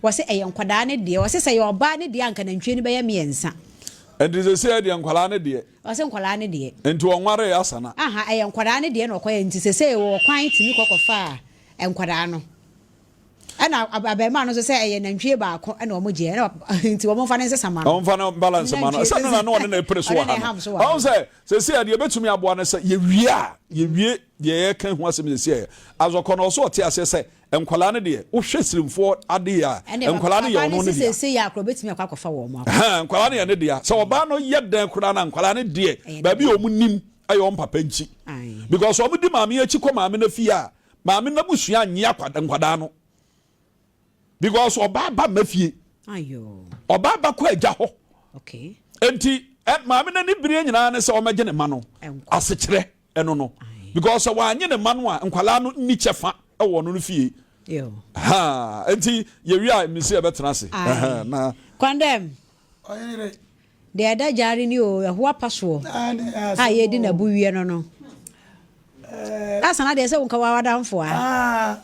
Wɔse ɛyɛ nkwadaa no deɛ. Ɔse sɛ ɛyɛ ɔbaa no deɛ a anka nantwie no bɛyɛ mmiɛnsa. Ɛnti sesei deɛ nkwadaa no deɛ. Ɔse nkwadaa no deɛ. Nti ɔnwaree Asana. Aha, ɛyɛ nkwadaa no deɛ na ɔkɔyɛ nti sesei ɔwɔ kwan tumi kɔ kɔfaa nkwadaa no. Ɛna abarimaa no nso sɛ ɛyɛ nantwie baako ɛna wɔn gyeɛ ɛna nti wɔn nfa ne nsesa ma no. Wɔn nfa no balance ma no sɛ no na na ɔne na epere so wɔ ha no. Ɔn sɛ sɛsi a deɛ ebetumi aboa no sɛ yɛwie a yɛwie deɛ yɛka ho asɛm sɛsi a azɔkɔ no ɔso ɔte aseɛ sɛ nkwadaa no deɛ wohwɛ sirimfoɔ adeɛ a nkwadaa no yɛ ɔno ne dea. Sɛsɛ yɛ akora obetumi akɔ akɔfa wɔn akɔ. Hɛn nkwadaa no yɛ ne dea sɛ ɔbaa no yɛ dɛn koraa na nkwadaa no deɛ baabi a wɔn nim ɛyɛ wɔn papa nkyi because wɔn di maame akyi kɔ maame no fie a Maame n'abusua nnye nkwadaa no because ɔbaa ba mma fie. Ɔbaa ba kɔ agya hɔ. Nti maame n'ani bere nyinaa ne sɛ ɔmɛgye ne ma no asekyerɛ ɛno no because sɛ wanye ne ma no a nkwadaa no nni kyɛfa wɔ ɔno no fie. Ha nti yɛwie a mesi yɛbɛtena ase. Na Kwandɛm. Deɛ ɛda gyaare ni o, ɛho apa soɔ a yɛredi n'abuwiɛ no no. Asa na deɛ sɛ wo nka wa w'adamfo a.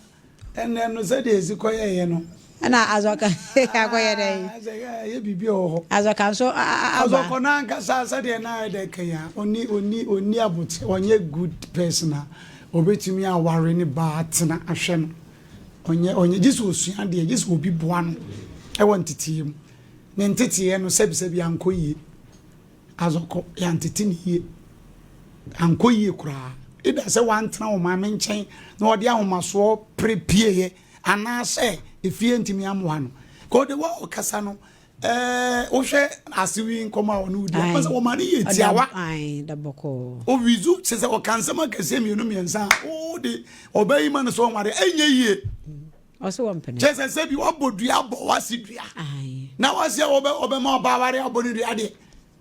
Ɛnɛ no sɛdeɛ ɛsi kɔyɛeɛ no. Ɛna azɔka akɔyɛ dɛn? Ɛyɛ biribi wɔ hɔ. Azɔka nso aba. Azɔkɔ no ankasa sɛdeɛ na ayɛ dɛ kan a ɔni ɔni ɔni abote ɔnyɛ good person a ɔbɛtumi aware ne ba atena ahwɛ no ɔnyɛ ɔnyɛ gye sɛ ɔsua adeɛ gye sɛ obi boa no ɛwɔ nteteɛ mu. Ne nteteeɛ no sɛbisɛbi ankɔ yie. Azɔkɔ, yɛantete no yie. Ankɔ yie koraa. Either sɛ wantena wo maame nkyɛn na ɔde ahomasoɔ pere pieeɛ anaasɛ efie ntumi ammoa no. Kɔ de wa ɔkasa no, ɛɛ wohwɛ asewi nkɔmɔ a ɔne wodi a, sɛ wɔma no yɛ tiawa. Owizu kyerɛ sɛ ɔka nsɛm akɛseɛ mmienu mmiɛnsa a, wode ɔbaa yi ma no sɛ ɔnware ɛnyɛ yie. Ɔse wɔmpene. Kyerɛ sɛ sɛ bi wabɔ dua abɔ wase dua. Na wase a wɔbɛ ɔbɛma ɔba aware abɔ ne dua deɛ.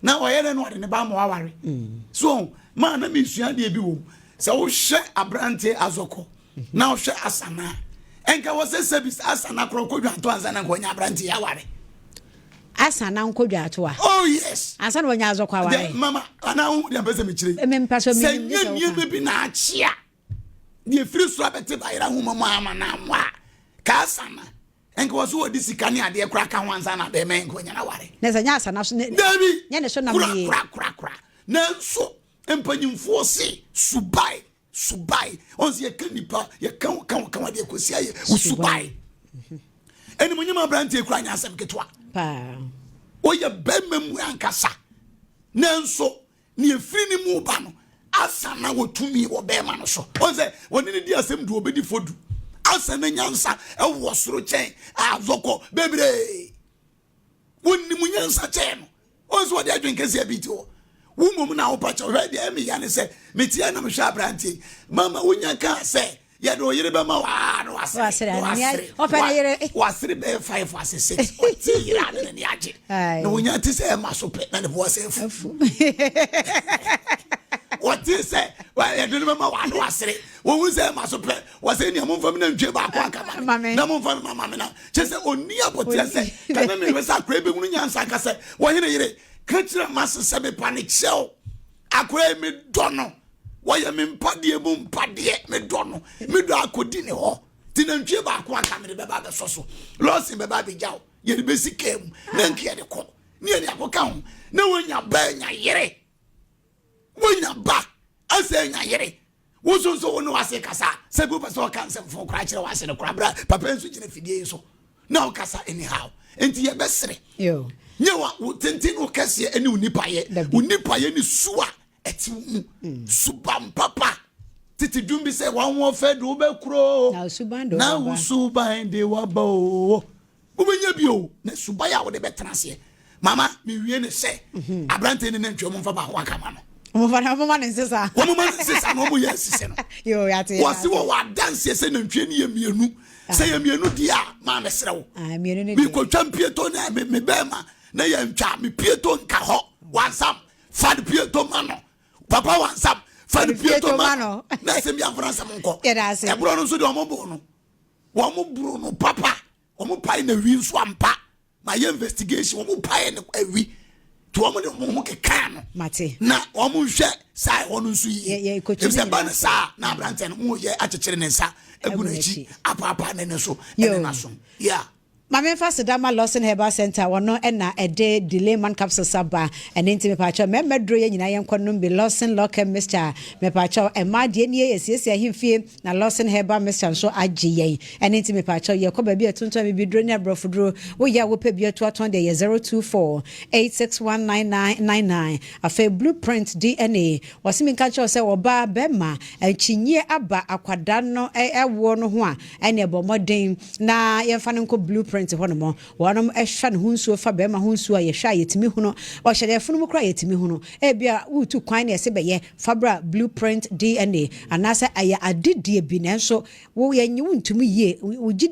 Na ɔyɛ dɛ na ɔde ne ba ama waware. Mm. So maa na mesua adeɛ bi wɔ mu. Sɛ wohwɛ aberanteɛ azɔkɔ na wohwɛ asana ɛnka wɔ sɛ sɛ bi asana korɔ kɔ dwanto ansa na nka ɔnya aberanteɛ aware. Asana nkɔ dwanto a. Oh yes. Ansa na ɔnya azɔkɔ aware. Mama anaa wo deɛ mpɛ sɛ mekyerɛ. Mempɛ sɛ menim sɛ nyɛ nneɛma bi na akyea. Deɛ ɛfiri soro abɛte bayera nwoma mu ama no ammɔ a, ka asa na nka wɔ so wɔde sika ne adeɛ koraa ka ho ansa na bɛrima nka ɔnya no aware. Na sɛ nyɛ asa na so ne Dabi! Nyɛ ne so nam Kora yie. kora kora kora. Nanso mpanyimfoɔ se subae subae ɔn sɛ yɛka nipa yɛka wo ka wo ka wo adeɛ kɔsi ayɛ wo subae. Animuonyam aberanteɛ kura nyɛ asɛm ketewa. Paa. Ɔyɛ bɛrima mu ankasa. Nanso Nea ɛfiri ne mu ba no, ansa na wɔ tumi wɔ bɛrima no so. Ɔn sɛ wɔne no di asɛm du, ɔbɛdi fɔ du. Ansa na nyansa wɔ soro kyɛn azɔkɔ bebree. Wɔnim nyansa kyɛn no. Ɔn sɛ wɔde adwene kɛseɛ bi te hɔ. Wo mmom na wopa kyɛw. Hwɛ deɛ ɛmeya ne sɛ, meteɛ na mehwɛ aberanteɛ yi. Mama wonya kaa sɛ Yɛde wo yere bɛma wo aa na wasere na wasere ɔpɛ ne yere wasere bɛyɛ five ase six ɔte yere a ne n'ani agye na wonya te sɛ ɛma so pɛ na ne bo asɛ afu wɔte sɛ yɛde no bɛma wo a na wasere wɔhu sɛ ɛma so pɛ wɔsɛ nea momfa me nantwie baako anka ma me na momfa me mama me na kyɛ sɛ ɔnni abɔteɛ sɛ ka na mehwɛ sɛ akora bɛhunu nyansa ka sɛ wɔhene yere ka kyerɛ ma se sɛ mepa ne kyɛw Akora yi medɔ no wɔyɛ me mpadeɛ mu mpadeɛ medɔ no medɔ akɔdi ne hɔ nti nantwie baako aka mede bɛba abɛsɔ so lɔsin bɛba abɛgya wo yɛde bɛsi kaa mu na nka yɛde kɔ ne yɛde akɔka ho na woanya ba anya yere woanya ba asɛ anya yere. Wo nso nso wo ne w'ase kasa sɛ bi wopɛ sɛ ɔka nsɛmfo koraa kyerɛ w'ase no koraa bra papa nso gyina fidie yi so na ɔkasa anyhow. Nti yɛbɛsere. Nyɛ wa wo tenten ne wo kɛseɛ ɛne wo nipayɛ. Wo nipayɛ ne su a ɛte wo mu. Mm. Suban papa. Tete dwom bi sɛ wɔn fɛ de wobɛkuro na wo suban de waba o. Wobɛnya bi o, na suban a wode bɛtena aseɛ. Mama, mewie ne sɛ, mhm. aberante ne nantwie ɔmo mfa baako aka ma no. Wɔmfa na wɔma ne nsesa. Wɔma ne nsesa na wɔn yɛ nsesa no. Yoo yate. Wɔsi wɔ wɔ adanseɛ sɛ nantwie no yɛ mmienu. Ah. Sɛ yɛ mmienu deɛ a, maa mesrɛ wo. Ah, mmienu ne deɛ. Mekotwa mpieto na me me bɛrima na yɛ ntwa me pieto nka hɔ. Wansam fa ne pieto ma no. Papa wansam fa ne pieto ma no. Na ɛsɛm bi afra nsɛm nkɔ. Ɛborɔ no nso deɛ wɔn bo no. Wɔn boro no papa. Wɔn pae na wi nso ampa. Ma yɛ investigation wɔn pae no awi. Nti wɔn de wɔn ho kekaa no. Mate. Na wɔn nhwɛ saa ɛhɔ no nso yie. Efisɛ ba no saa na aberanteɛ no wɔn yɛ akyekyere ne nsa agu n'akyi apaapaa n'ani so ɛne n'asom. Yeah. Ma menfa aseda ma Lawson Herbal Centre wɔno na ɛde Delay Man Capsules aba ɛno nti mepaakyɛw mmarima duro yɛ nyinaa yɛnkɔ nom bi Lawson Lawcare Mixture mepaakyɛw mmaa deɛ nie yɛsiesie ahemfie Na Lawson Herbal Mixture nso agye yɛn. Ɛno nti mepaakyɛw yɛkɔ baabi a yɛtontɔn abibiduro ne aborɔfoduro. Woyɛ a wopɛ bi atu atɔn deɛ yɛ 024 861 9999. Afei Blue Print DNA, wɔse menka nkyerɛ wo sɛ ɔbaa, bɛrima, akyinnyeɛ aba akwadaa no ɛwoɔ no ho a, ɛneɛ bɔ mmɔden na yɛmfa no nkɔ Blue Print hɔnom. Wɔnom hwɛ ne ho nsuo fa bɛrima ho nsuo a yɛhwɛ a yɛtumi hunu. Ɔhyɛ deɛ ɛfono mu koraa yɛtumi hunu. Ebia woretu kwan na yɛse bɛyɛ fa bra Blue Print DNA anaasɛ ɛyɛ adedie bi nanso wo yɛnye wo ntum yie wo gye.